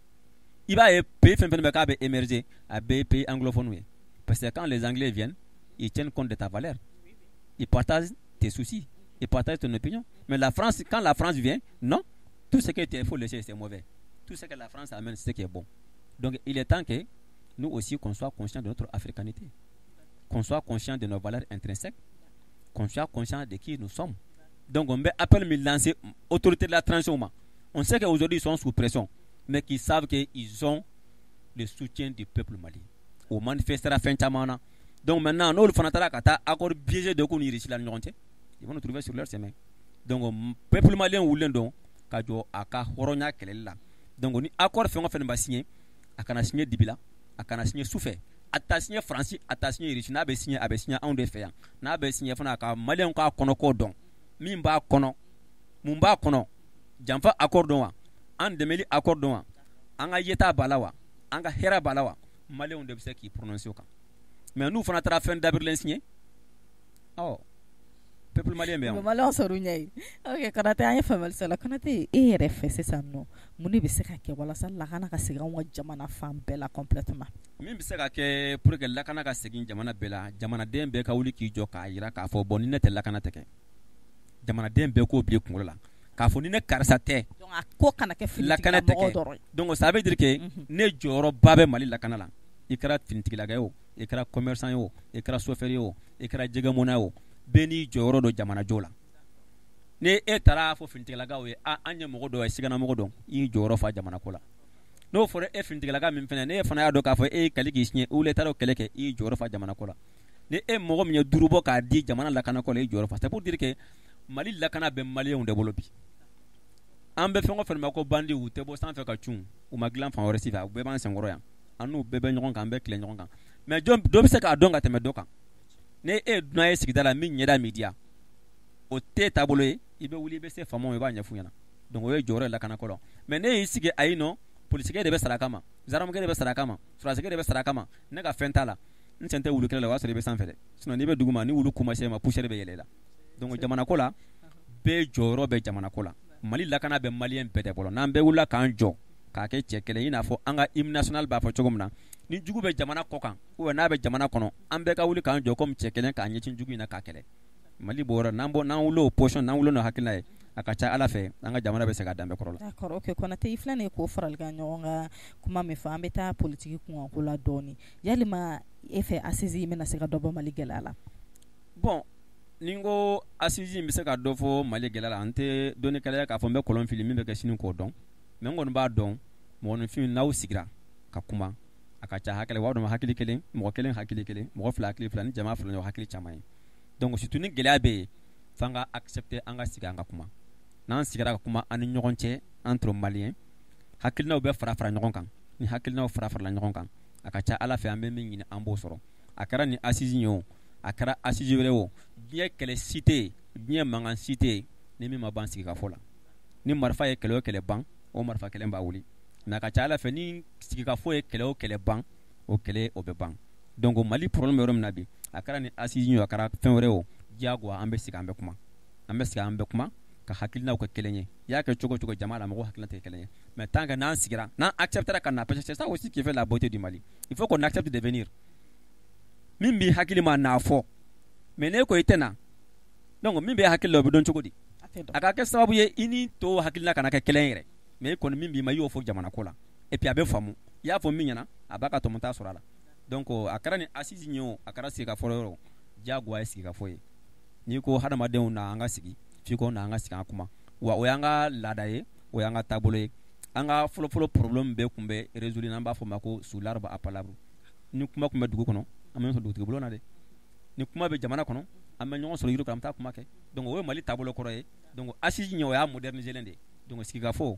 I b'a ye, pays fɛn fɛn bɛ k'a bɛ émerger, a bɛɛ ye pays anglophone ye. Parce que quand les Anglais viennent, ils tiennent compte de ta valeur, ils partagent tes soucis, ils partagent ton opinion. Mais la France, quand la France vient, non, tout ce qui est, il faut laisser, c'est mauvais. Tout ce que la France amène, c'est ce qui est bon. Donc il est temps que nous aussi, qu'on soit conscient de notre africanité, qu'on soit conscient de nos valeurs intrinsèques, qu'on soit conscient de qui nous sommes. Donc on bɛ appel min lancer autorité de la transition ma, on sait qu'aujourd'hui ils sont sous pression, mais qu'ils savent qu'ils ont le soutien du peuple malien. O manifestera fɛn caman na. Donc maintenant, n'olu fana taara ka taa accord biaisé dɔ k'u ni Russie la ni ɲɔgɔn cɛ, ils vont nous trouver sur leur chemin. Donc peuple malien wulilen don ka jɔ a ka hɔrɔnya kɛlɛli la. Donc ni accord fɛn o fɛn ma signé, a kana signé dibi la, a kana signé sufɛ, a taa signé Faransi, a taa signé Russie. N'a bɛ signé, a bɛ signé anw de fɛ yan. N'a bɛ signé fana, a ka maliyɛnw k'a kɔnɔko dɔn, min b'a kɔnɔ, mun b'a kɔnɔ, janfa accord dɔn wa, an dɛmɛli accord dɔn wa, an ka yeta b'a la wa, an ka hɛrɛ b'a la wa, maliyɛnw de bɛ se k'i prononcer o kan. Mais n'u fana taara fɛn dabirilen signé, ɔ peuple malien bɛ yan. O maliyɛnw sɔrɔ u ɲɛ ye. Ok Konate, an ye faamuyali sɔrɔ. Konate, e yɛrɛ fɛ sisan nɔ, mun de bɛ se ka kɛ walasa lakana ka segin anw ka jamana fan bɛɛ la complètement? Min bɛ se ka kɛ pour que lakana ka segin jamana bɛɛ la, jamanaden bɛɛ ka wuli k'i jɔ k'a jira k'a fɔ bon, ni ne tɛ, lakana tɛ kɛ. Jamanaden bɛɛ k'o bila i kunkolo la k'a fɔ ni ne karisa tɛ, Donc a ko kana kɛ lakana tɛ finitigila kɛ. dɔrɔn ye. Donc ça veut dire que ne jɔyɔrɔba bɛ Mali lakana la. I kɛra finitigilaka ye o, i kɛra commerçant ye o, i kɛra chauffeur ye o, i kɛra jɛgɛmɔnna ye o, bɛɛ n'i jɔyɔrɔ don jamanajɔ la. Ni e taara fɔ finitigilakaw ye, a an ye mɔgɔ dɔ ye, siganamɔgɔ dɔn, i y'i jɔyɔrɔ fa jamana ko la. N'o fɔra e finitigilaka min fana, ne fana y'a dɔn k'a fɔ e ye kali k'i siɲɛ ou e taara o kɛlɛ kɛ, i y'i jɔyɔrɔ fa jamana ko la. Ni e mɔgɔ min ye duuru bɔ k'a di jamana lakana ko la, i jɔyɔrɔ fa. C'est pour dire que Mali lakana bɛ maliyɛnw de bolo bi. An bɛ fɛn o fɛn ma ko bandits, u tɛ bɔ sanfɛ ka cun, u ma dilan fan wɛrɛ si fɛ, u bɛɛ b'an senkɔrɔ yan, an n'u bɛɛ bɛ ɲɔgɔn kan, an bɛɛ tile ɲɔgɔn kan. Mais jɔn dɔ bɛ se k'a dɔn ka tɛmɛ dɔ kan? Ni e ye dunan ye sigida la, min ɲɛda m'i diya, o t'e taabolo ye, i bɛ wuli, i bɛ se faamaw, i b'a ɲɛf'u ɲɛna. Donc o ye jɔyɔrɔ ye lakana ko la. Mais ne y'i sigi, ayi nɔ, polisikɛ de bɛ sara a kama, gendarmekɛ de bɛ sara a kama, sɔrɔdasikɛ de bɛ sara a kama, ne ka fɛn t'a la, n sen tɛ wulu kɛlɛ la, o y'a sɔrɔ i bɛ sanfɛ dɛ. Sinon n'i bɛ dugu ma, ni wulu ku ma se ma, poussière bɛ yɛlɛ i la. Donc jamana ko la, bɛɛ jɔyɔrɔ bɛ jamana ko la. Mali lakana bɛ maliyɛn bɛɛ de bolo. N'an bɛɛ wulila k'an jɔ k'a kɛ cɛ kelen, i n'a fɔ an ka hymne national b'a fɔ cogo min na. Ni jugu bɛ jamana kɔ kan ou bien n'a bɛ jamana kɔnɔ, an bɛɛ ka wuli k'an jɔ comme cɛ kelen, k'an ɲɛsin jugu in na k'a kɛlɛ. Mali b'o yɔrɔ n'an bɔ, n'an wuli o position, n'an wuli n'o hakilina ye, a ka ca Ala fɛ, an ka jamana bɛ se ka danbe kɔrɔ la. D'accord, ok. Konate, i filɛ nin ye k'o farali kan ɲɔgɔn kan kuma min fɔ, an bɛ taa politique kunkanko la dɔɔni. Yalima e fɛ, assise in bɛna se ka dɔ bɔ Mali gɛlɛya la? Bon, ni n ko assise in bɛ se ka dɔ fɔ Mali gɛlɛya la, an tɛ dɔnnikɛla ye k'a fɔ n bɛ kɔlɔn fili min bɛ kɛ sini k'o dɔn. Mais n kɔni b'a dɔn, mɔgɔninfin, n'aw sigira ka kuma, a ka ca hakili, o b'a dɔn hakili kelen, mɔgɔ kelen hakili kelen, mɔgɔ fila hakili fila, ni jama fila ɲɔgɔn hakili caman ye. Donc surtout ni gɛlɛya bɛ yen, f'an ka accepter an ka sigi an ka kuma. N'an sigira ka kuma an ni ɲɔgɔn cɛ, entre Maliens, hakilinaw bɛ fara fara ɲɔgɔn kan. Ni hakilinaw fara farala ɲɔgɔn kan, a ka ca Ala fɛ, an bɛ min ɲini, an b'o sɔrɔ. A kɛra ni assise ye o, a kɛra assise wɛrɛ o, diɲɛ kɛlɛ si tɛ yen, diɲɛ mankan si tɛ yen ni min ma ban sigikafɔ la. Ni marifa ye kɛlɛ o kɛlɛ ban, o marifa kelen b'a wuli. Mais a ka ca Ala fɛ, ni sigikafɔ ye kɛlɛ o kɛlɛ ban, o kɛlɛ o bɛ ban. Donc Mali problème bɛ yɔrɔ min na bi, a kɛra ni assise ye o, a kɛra fɛn wɛrɛ o, diyagoya an bɛ sigi an bɛ kuma, an bɛ sigi an bɛ kuma ka hakilinaw kɛ kelen ye. I y'a kɛ cogo o cogo, jama la, mɔgɔw hakilina tɛ kelen ye. Mais tant que n'an sigira, n'an acceptera ka na, parce que c'est ça aussi qui fait la beauté du Mali, il faut qu'on accepte de venir. Min b'i hakili ma n'a fɔ, mais n'e ko i tɛ na, donc min bɛ hakili la, o bɛ dɔn cogo di? A ka kɛ sababu ye i ni tɔw hakilina kana kɛ kelen yɛrɛ. Mais e kɔni, min b'i ma, i y'o fɔ jamana ko la, et puis a bɛ faamu. I y'a fɔ min ɲɛna, a b'a ka tɔmɔta sɔrɔ a la. Donc a kɛra ni assise ye o, a kɛra sigikafɔ yɔrɔ o, diyagoya ye sigikafɔ ye. N'i ko hadamadenw na an ka sigi, f'i ko na an ka sigi an kuma. Wa o y'an ka laada ye, o y'an ka taabolo ye. An ka fɔlɔfɔlɔ problème bɛɛ tun bɛ résoudre, n'an b'a fɔ o ma ko sous l'arbre à palabre. Ni kuma tun bɛ dugu kɔnɔ, an bɛ ɲɔgɔn sɔrɔ dugutigi bulon na dɛ. Ni kuma bɛ jamana kɔnɔ, an bɛ ɲɔgɔn sɔrɔ yiri kɔrɔ, an bɛ taa kuma kɛ. Donc o ye Mali taabolo kɔrɔ ye. Donc assise ɲɛ, o y'a moderniser de. Donc sigikafɔ,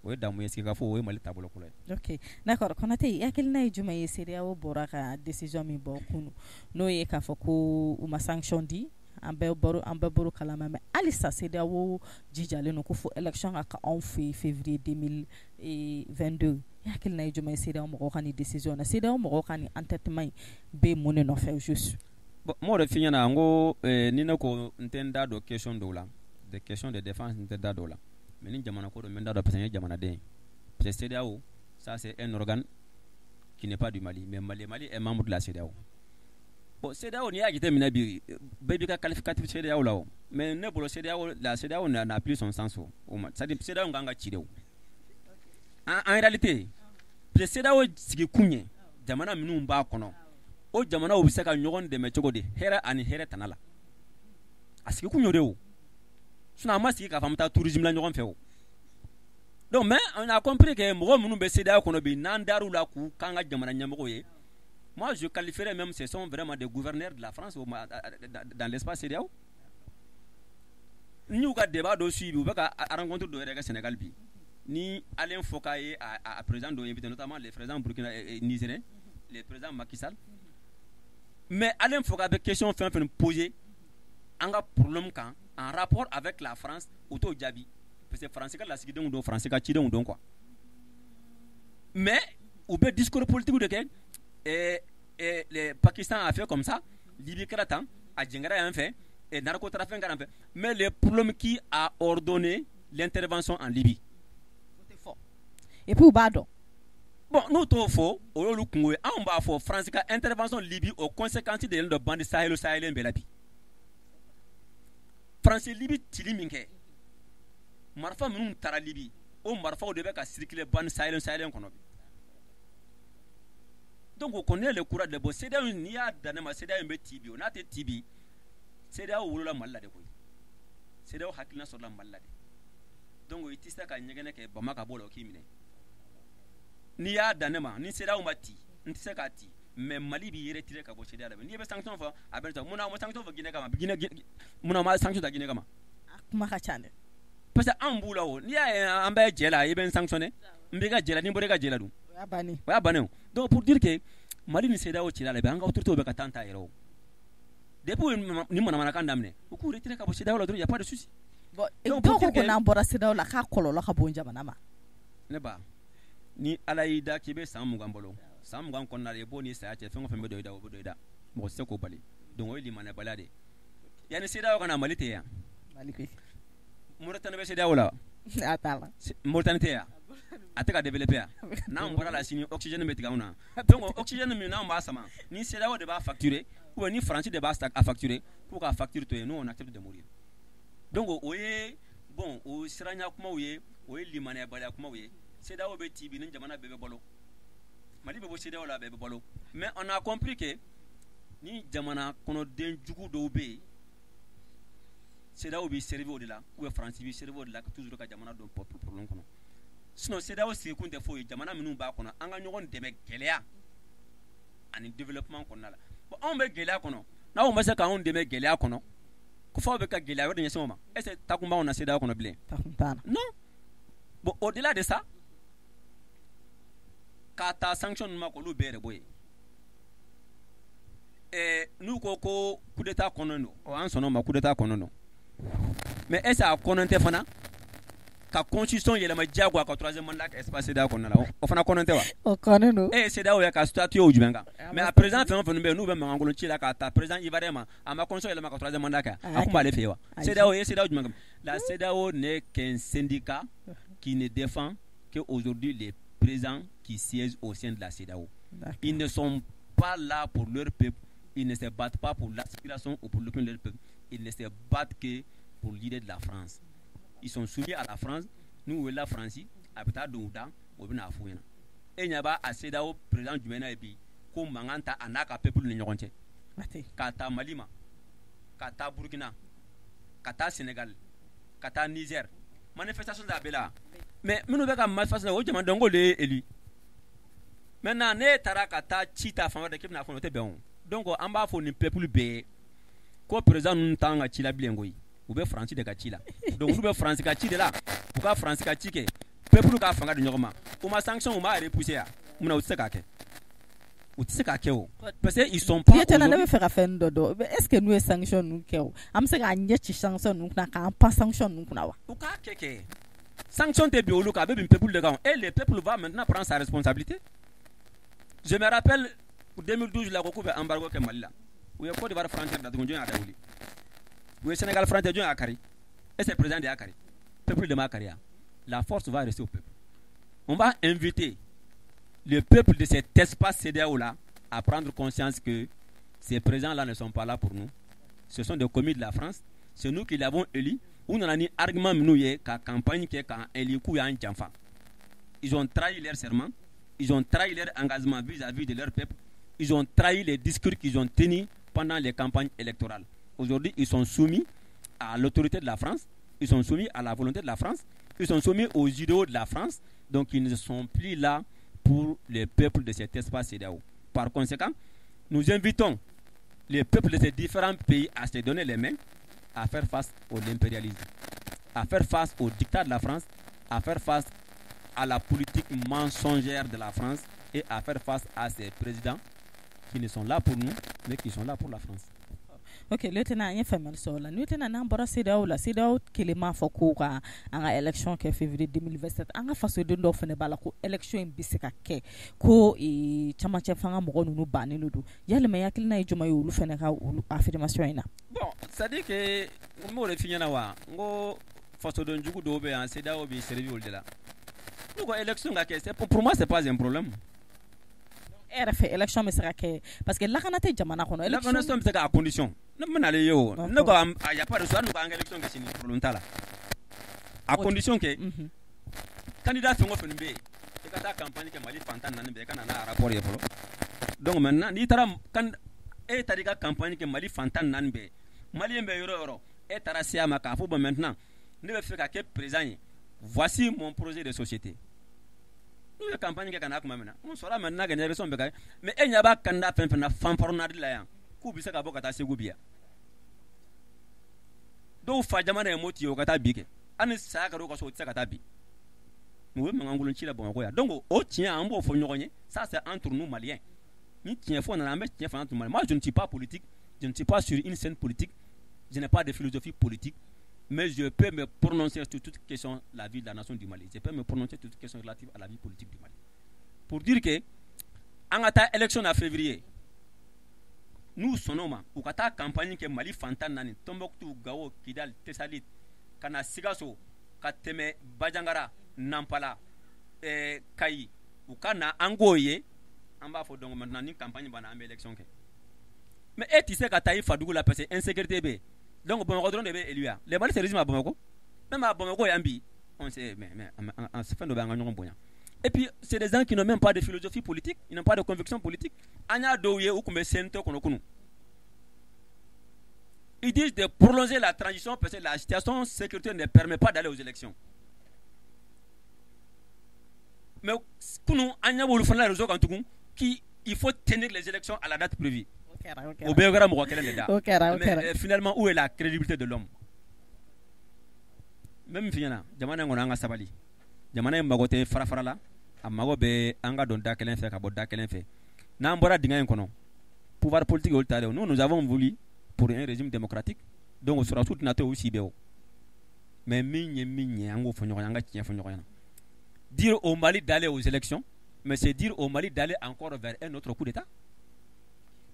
o ye damu ye, sigikafɔ, o ye Mali taabolo kɔrɔ ye. Ok, d'accord. Konate, i hakilina ye jumɛn ye CEDEAO bɔra ka décision min bɔ kunun, n'o ye k'a fɔ ko u ma sanction di? An bɛɛ bɔr'o kalama. Mais halisa CEDEAO jijalen don ko fo élection ka kɛ anw fɛ yen février 2022. I hakilina ye jumɛn ye CEDEAO mɔgɔw ka nin décision na? CEDEAO mɔgɔw ka nin entêtement in bɛ mun de nɔfɛ juste? Bon, n m'o de f'i ɲɛna, n ko ni ne ko n tɛ n da don question dɔw la, des questions de défense, n tɛ da dɔw la. Mais ni jamana ko don, n bɛ n da don, parce que n ye jamanaden ye. Parce que CEDEAO, ça c'est un organe qui n'est pas du Mali, mais Mali est membre de la CEDEAO. Bon, CEDEAO, n'i y'a jateminɛ bi, bɛɛ b'i ka qualificatif CEDEAO la o. Mais ne bolo, CEDEAO, la CEDEAO n'a plus son sens o. O ma, c'est à dire CEDEAO kan ka ci de o. En réalité, parce que CEDEAO sigi kun ye jamana minnu b'a kɔnɔ, o jamanaw bɛ se ka ɲɔgɔn dɛmɛ cogo di hɛrɛ ani hɛrɛ tana la. A sigi kun y'o de o. Sinon a ma sigi k'a fɔ an bɛ taa tourisme la ɲɔgɔn fɛ o. Donc mais on a compris que mɔgɔ minnu bɛ CEDEAO kɔnɔ bi, n'an dar'u la k'u k'an ka jamana ɲɛmɔgɔw ye, moi je qualifierais même, ce sont vraiment des gouverneurs de la France dans l'espace CEDEAO. N y'u ka débat dɔ suivi, u bɛ ka rencontre dɔ yɛrɛ kɛ Sénégal bi. Ni Alain Foka ye a président dɔ invité, notamment le président burkina nigérien, le président Macky Sall. Mais Alain Foka bɛ question fɛn fɛn poser an ka problème kan en rapport avec la France, u t'o jaabi, parce que France ka lasigidenw don, France ka cidenw don quoi. Mais u bɛ discours politique de kɛ. Le Pakistan a fait comme ça, Libye kɛra tan, a jɛngɛra yan fɛ, et narcotrafic kɛra yan fɛ. Mais le problème, qui a ordonné l'intervention en Libye? Et puis u b'a dɔn. Bon, n'u t'o fɔ, o y'olu kungo ye. Anw b'a fɔ, France ka intervention Libye, o conséquence de yɛlɛn don bande sahélo-sahélienne bɛɛ la bi. France ye Libye cili min kɛ, marifa minnu taara Libye, o marifaw de bɛ ka circuler bande sahélo-sahélienne kɔnɔ bi. Donc o kɔni le courage de. Bon, CEDEAO, n'i y'a dan ne ma, CEDEAO in bɛ ci bi o, n'a tɛ ci bi, CEDEAO wolola Mali la de koyi. CEDEAO hakilina sɔrɔla Mali la de. Donc i tɛ se ka ɲɛgɛnɛ kɛ bama ka bɔ o la o k'i minɛ. N'i y'a dan ne ma, ni CEDEAO ma ci, n tɛ se k'a ci. Mais Mali b'i retiré ka bɔ CEDEAO la. N'i bɛ sanction fɔ, a bɛ mun na ma sanction fɔ Guinée kama? Guinée, mun na ma sanction ta Guinée kama? A kuma ka ca dɛ. Parce que anw b'u la o. N'i y'a ye an bɛ jɛ la, i bɛ n sanctionner, n b'i ka jɛ la, n'i bɔra i ka jɛ la dun? O y'a bannen. O y'a bannen o. Donc pour dire que Mali ni CEDEAO cira la bi, an ka autorités bɛ ka temps ta yɛrɛ o. Depuis ni manamanakan daminɛ, u k'u retirer ka bɔ CEDEAO la dɔrɔn, y a pas de souci. Bon, dɔw ko ko n'an bɔra CEDEAO la, k'a kɔlɔlɔ ka bon jamana ma. Ne ba, ni Ala y'i da k'i bɛ san 20 balo, san 20 kɔnɔna la, i b'o ni saya cɛ, fɛn o fɛn bɛ don i da, o bɛ don i da, mɔgɔ tɛ se k'o bali. Donc o ye limaniyabaliya de ye. Yanni CEDEAO ka na, Mali tɛ yan. Mali bɛ. Mauritanie bɛ CEDEAO la. A t'a la. Mauritanie tɛ yan. A tɛ ka développer yan. N'an bɔra la sini, oxygène bɛ tigɛ anw na. Donc oxygène min n'anw b'a sama, ni CEDEAO de b'a facturer ou bien ni France de b'a a facturer, k'u ka facture to yen, nous on accepte de mourir. Donc o ye, bon, o siranya kumaw ye, o ye limaniyabaliya kumaw ye. CEDEAO bɛ ci bi, ni jamana bɛɛ bɛ balo, Mali bɛ bɔ CEDEAO la, bɛɛ bɛ balo. Mais on a compris que ni jamana kɔnɔden jugu dɔw bɛ yen, CEDEAO b'i servi o de la, ou bien France b'i servi o de la, toujours ka jamana don problème kɔnɔ. Sinon CEDEAO sigikun tɛ foyi ye. Jamana minnu b'a kɔnɔ, an ka ɲɔgɔn dɛmɛ gɛlɛya ani développement kɔnɔna la. Bon, anw bɛ gɛlɛya kɔnɔ, n'aw ma se k'anw dɛmɛ gɛlɛya kɔnɔ, ko f'aw bɛ ka gɛlɛya wɛrɛ de ɲɛsin o ma, est ce que takun b'anw na CEDEAO kɔnɔ bilen? Non. Bon, au delà de ça, k'a ta sanction ninnu ma, k'olu bɛɛ yɛrɛ bɔ yen, n'u ko ko coup d'état kɔnɔnen don, ɔ, an sɔnna o ma, coup d'état kɔnɔnen don. Mais est ce que a kɔnɔn tɛ fana ka constitution yɛlɛma diyagoya ka troisième mandat kɛ espace CEDEAO kɔnɔna la? O fana kɔnɔn tɛ wa? O kɔnnen don. E ye CEDEAO ye ka statut o jumɛn kan? Mais a président fɛn o fɛn bɛ yen n'u bɛ mankankolon ci la, k'a ta président ivoirien ma, a ma constitution yɛlɛma ka troisième mandat kɛ, a kun b'ale fɛ yen wa? CEDEAO ye CEDEAO jumɛn kan? La CEDEAO n'est qu'un syndicat qui ne défend que aujourd'hui les présidents qui siègent au sein de la CEDEAO. Ils ne sont pas là pour leur peuple, ils ne se battent pas pour l'aspiration ou pour l'opinion de leur peuple, ils ne se battent que pour l'idée de la France. Ils sont soumis à la France. N'u wulila France, a bɛ taa don u da, o bɛ n'a f'u ɲɛna. E ɲɛ b'a a CEDEAO président jumɛn na ye bi ko mankan ta a n'a ka peuple ni ɲɔgɔn cɛ? K'a ta Mali ma, ka taa Burkina, ka taa Sénégal, ka taa Niger, manifestation da bɛɛ la. Mais minnu bɛ ka manifestation, o jamanadenw ko de ye élu. Maintenant ne taara ka taa ci ta fan wɛrɛ k'i bɛna fɔ, o tɛ bɛn o. Donc an b'a fɔ nin peuple bɛɛ ye ko président ninnu t'an ka ci la bilen koyi, u bɛ Faransi de ka ci la. Donc olu bɛ Faransi ka ci de la, u ka Faransi ka ci kɛ, peuple ka fanga di ɲɔgɔn ma. U ma sanction, u m'a repousser yan, munna u tɛ se k'a kɛ? U tɛ se k'a kɛ o, parce que ils sont pas. Lieutenant, ne bɛ fɛ ka fɛn dɔ dɔn. Est ce que n'u ye sanction ninnu kɛ o, an bɛ se k'an ɲɛ ci sanction ninnu kunna, k'an pan sanction ninnu kunna wa? U k'a kɛ, sanction tɛ bin olu kan, a bɛ bin peuple de kan, et le peuple va maintenant prendre sa responsabilité. Je me rappelle 2012 la, ko k'u bɛ embargo kɛ Mali la, u ye Côte d'Ivoire frontière datugu, jɔn y'a da wuli? U ye Sénégal frontière, jɔn y'a kari? Est ce que président de y'a kari? Peuple de m'a kari. La force va rester au peuple. On va inviter le peuple de cet espace CEDEAO là à prendre conscience que ces présidents là ne sont pas là pour nous, ce sont des commis de la France. C'est nous qui l'avons élu. U nana ni argument minnu ye ka campagne kɛ k'an élu, k'u y'an janfa. Ils ont trahi leur serment, ils ont trahi leur engagement vis-à-vis de leur peuple, ils ont trahi les discours qu'ils ont tenus pendant les campagnes électorales. Aujourd'hui, ils sont soumis à l'autorité de la France, ils sont soumis à la volonté de la France, ils sont soumis aux idéaux de la France. Donc ils ne sont plus là pour les peuples de cet espace CEDEAO. Par conséquent, nous invitons les peuples de ces différents pays à se donner les mains, à faire face au l'impérialisme, à faire face au dictat de la France, à faire face à la politique mensongère de la France et à faire face à ces présidents qui ne sont là pour nous, mais qui sont là pour la France. Ok, lieutenant, an ye faamuyali sɔrɔ o la. Lieutenant, n'an bɔra CEDEAO la, CEDEAO kelen m'a fɔ ko ka an ka élection kɛ février 2027. An ka fasoden dɔw fana b'a la ko élection in bɛ se ka kɛ, ko camancɛ fanga mɔgɔ ninnu bannen don. Yalima i hakilina ye jumɛn ye olu fana ka olu affirmation in na? Bon, c'est à dire que n b'o de f'i ɲɛna wa, n ko fasoden jugu dɔw bɛ yan, CEDEAO b'i servi olu de la. N'u ko élection ka kɛ, c'est pour moi, c'est pas un problème. E yɛrɛ fɛ, élection bɛ se ka kɛ parce que lakana tɛ jamana kɔnɔ? Élection bɛ se kɛ à condition, ne bɛna ale ye o, ne ko a y a pas de souci, hali n'u ko an ka élection kɛ sini, problème t'a la, à condition que candidat fɛn o fɛn bɛ yen, i ka taa campagne kɛ Mali fan 14 bɛɛ, i ka na n'a rapport ye fɔlɔ. Donc maintenant, n'i taara, e taara i ka campagne kɛ Mali fan 14 bɛɛ, malien bɛ yɔrɔ o yɔrɔ, e taara se a ma k'a fɔ: bon, maintenant ne bɛ fɛ ka kɛ président ye, voici mon projet de société. N'u ye campagne kɛ ka n'a tuma min na, on saura maintenant que élection bɛ kɛ. Mais e ɲɛ b'a candidat fɛn fɛn na fanfaronnade la yan k'u bɛ se ka bɔ ka taa Segu bi yan, dɔw fa jamana ye Moti ye, o ka taa bi kɛ, hali ni saya kɛra u ka so, o tɛ se ka taa bi. Mais u bɛ mankankolon ci la Bamakɔ yan. Donc o tiɲɛ, an b'o fɔ ɲɔgɔn ye, ça c'est entre nous Maliens. Ni tiɲɛ fɔ nana, an bɛ tiɲɛ fɔ entre Maliens. Moi, je ne suis pas politique, je ne suis pas sur une scène politique, je n'ai pas de philosophie politique, mais je peux me prononcer sur toute question, la vie de la nation du Mali. Je peux me prononcer sur toute question relative à la vie politique du Mali. Pour dire que an ka taa élection na février, n'u sɔnn'o ma, u ka taa campagne kɛ Mali fan 14, Tombouctou, Gao, Kidal, Tessalit, ka na Sikaso, ka tɛmɛ Bandiagara, Nampala. Kayi, u ka na an k'o ye, an b'a fɔ. Donc maintenant, ni campagne banna, an bɛ élection kɛ. Mais e tɛ se ka taa i fadugu la parce que insécurité bɛ yen. Donc Bamakɔ dɔrɔn de bɛ élu ya? Le Mali se résume à Bamakɔ? Même à Bamakɔ yan bi, on sait. Mais fɛn dɔ bɛ, an ka ɲɔgɔn bonya. Et puis c'est des gens qui n'ont même pas de philosophie politique, ils n'ont pas de conviction politique. An y'a dɔw ye, u tun bɛ CNT kɔnɔ kunun. Ils disent de prolonger la transition parce que la situation sécuritaire ne permet pas d'aller aux élections. Mais kunun, an ɲɛ b'olu fana réseau kan tugun qu'il faut tenir les élections à la date prévue. O bɛɛ kɛra mɔgɔ kelen de da. O kɛra, o kɛra. Mais finalement, où est la crédibilité de l'homme? N bɛ min f'i ɲɛna, jamana in kɔnɔ, an ka sabali. Jamana in mago tɛ fara fara la, a mago bɛ an ka don da kelen fɛ ka bɔ da kelen fɛ. N'an bɔra dingɛ in kɔnɔ, pouvoir politique olu ta de. Nous, nous avons voulu pour un régime démocratique. Donc sɔrɔdasiw tɛna to u si bɛɛ o. Mais min ye min ye, an k'o fɔ ɲɔgɔn ye, an ka tiɲɛ fɔ ɲɔgɔn ɲɛna. Dire au Mali d'aller aux élections, mais c'est dire au Mali d'aller encore vers un autre coup d'État,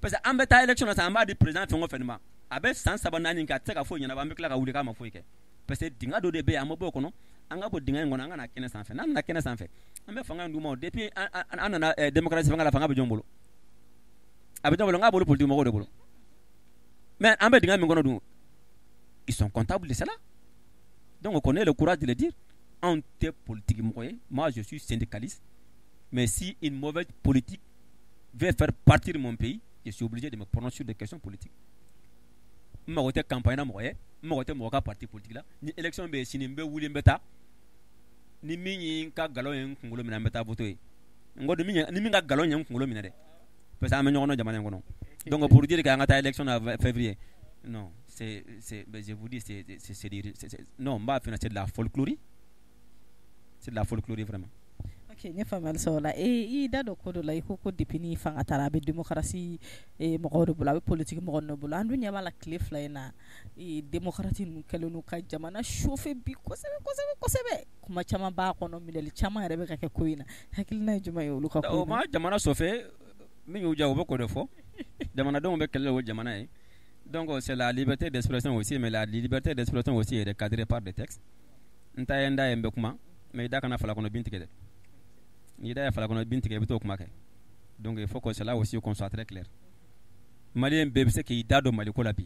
parce que an bɛ taa élection na sisan, an b'a di président fɛn o fɛn ma, a bɛ san 3 4 kɛ, a tɛ se ka foyi ɲɛnabɔ. An bɛ tila ka wuli k'a ma foyi kɛ, parce que dingɛ dɔ de bɛ yen, an ma bɔ o kɔnɔ. An ka bɔ dingɛ in kɔnɔ, an ka na kɛnɛ sanfɛ. N'an nana kɛnɛ sanfɛ, an bɛ fanga in d'u ma. Depuis an nana démocratie fanga la, fanga bɛ jɔn bolo? A bɛ jɔn bolo? N k'a bolo politique mɔgɔw de bolo. Mais an bɛ dingɛ min kɔnɔ dun, ils sont comptables de cela. Donc qu'on ait le courage de le dire. Anw tɛ politique mɔgɔ ye, moi je suis syndicaliste, mais si une mauvaise politique veut faire partir mon pays, je suis obligé de me prononcer sur des questions politiques. N mago tɛ campagne na mɔgɔ ye, n mago tɛ mɔgɔ ka parti politique la. Ni élection bɛ yen sini, n bɛ wuli, n bɛ taa. Ni min ye n ka galon ye n kunkolo minɛ, n bɛ taa voter ye. N ko ni min ka galon ye n kunkolo minɛ dɛ, parce que an bɛ ɲɔgɔn dɔn jamana in kɔnɔ. Donc pour dire qu'an ka taa élection na février, non, c'est, je vous dis, c'est, non, n b'a f'i ɲɛna, c'est de la folklore, c'est de la folklore vraiment. Ok, n ye faamuyali sɔrɔ o la. I da don ko dɔ la, i ko ko depuis ni fanga taara, a bɛ démocratie mɔgɔw de bolo, a bɛ politique mɔgɔw de bolo. An dun ɲɛ b'a la, tile 2 in na, démocrate ninnu kɛlen don ka jamana chauffer bi kosɛbɛ kosɛbɛ kosɛbɛ. Kuma caman b'a kɔnɔ, minɛli caman yɛrɛ bɛ ka kɛ ko in na. Hakilina ye jumɛn ye olu ka ko O ma jamana chauffer, min y'u diya, u bɛ k'o de fɔ. Jamanadenw bɛ kɛlɛ la o jamana ye. Donc c'est la liberté d'expression aussi, mais la liberté d'expression aussi est cadrée par des textes. N ta ye n da ye, n bɛ kuma, mais i da kana fala kɔnɔ bin tigɛ dɛ. N'i da ye fala kɔnɔ bin tigɛ, i bɛ t'o kuma kɛ. Donc il faut que cela aussi, qu'on soit très clair. Malien bɛɛ bɛ se k'i da don Maliko la bi.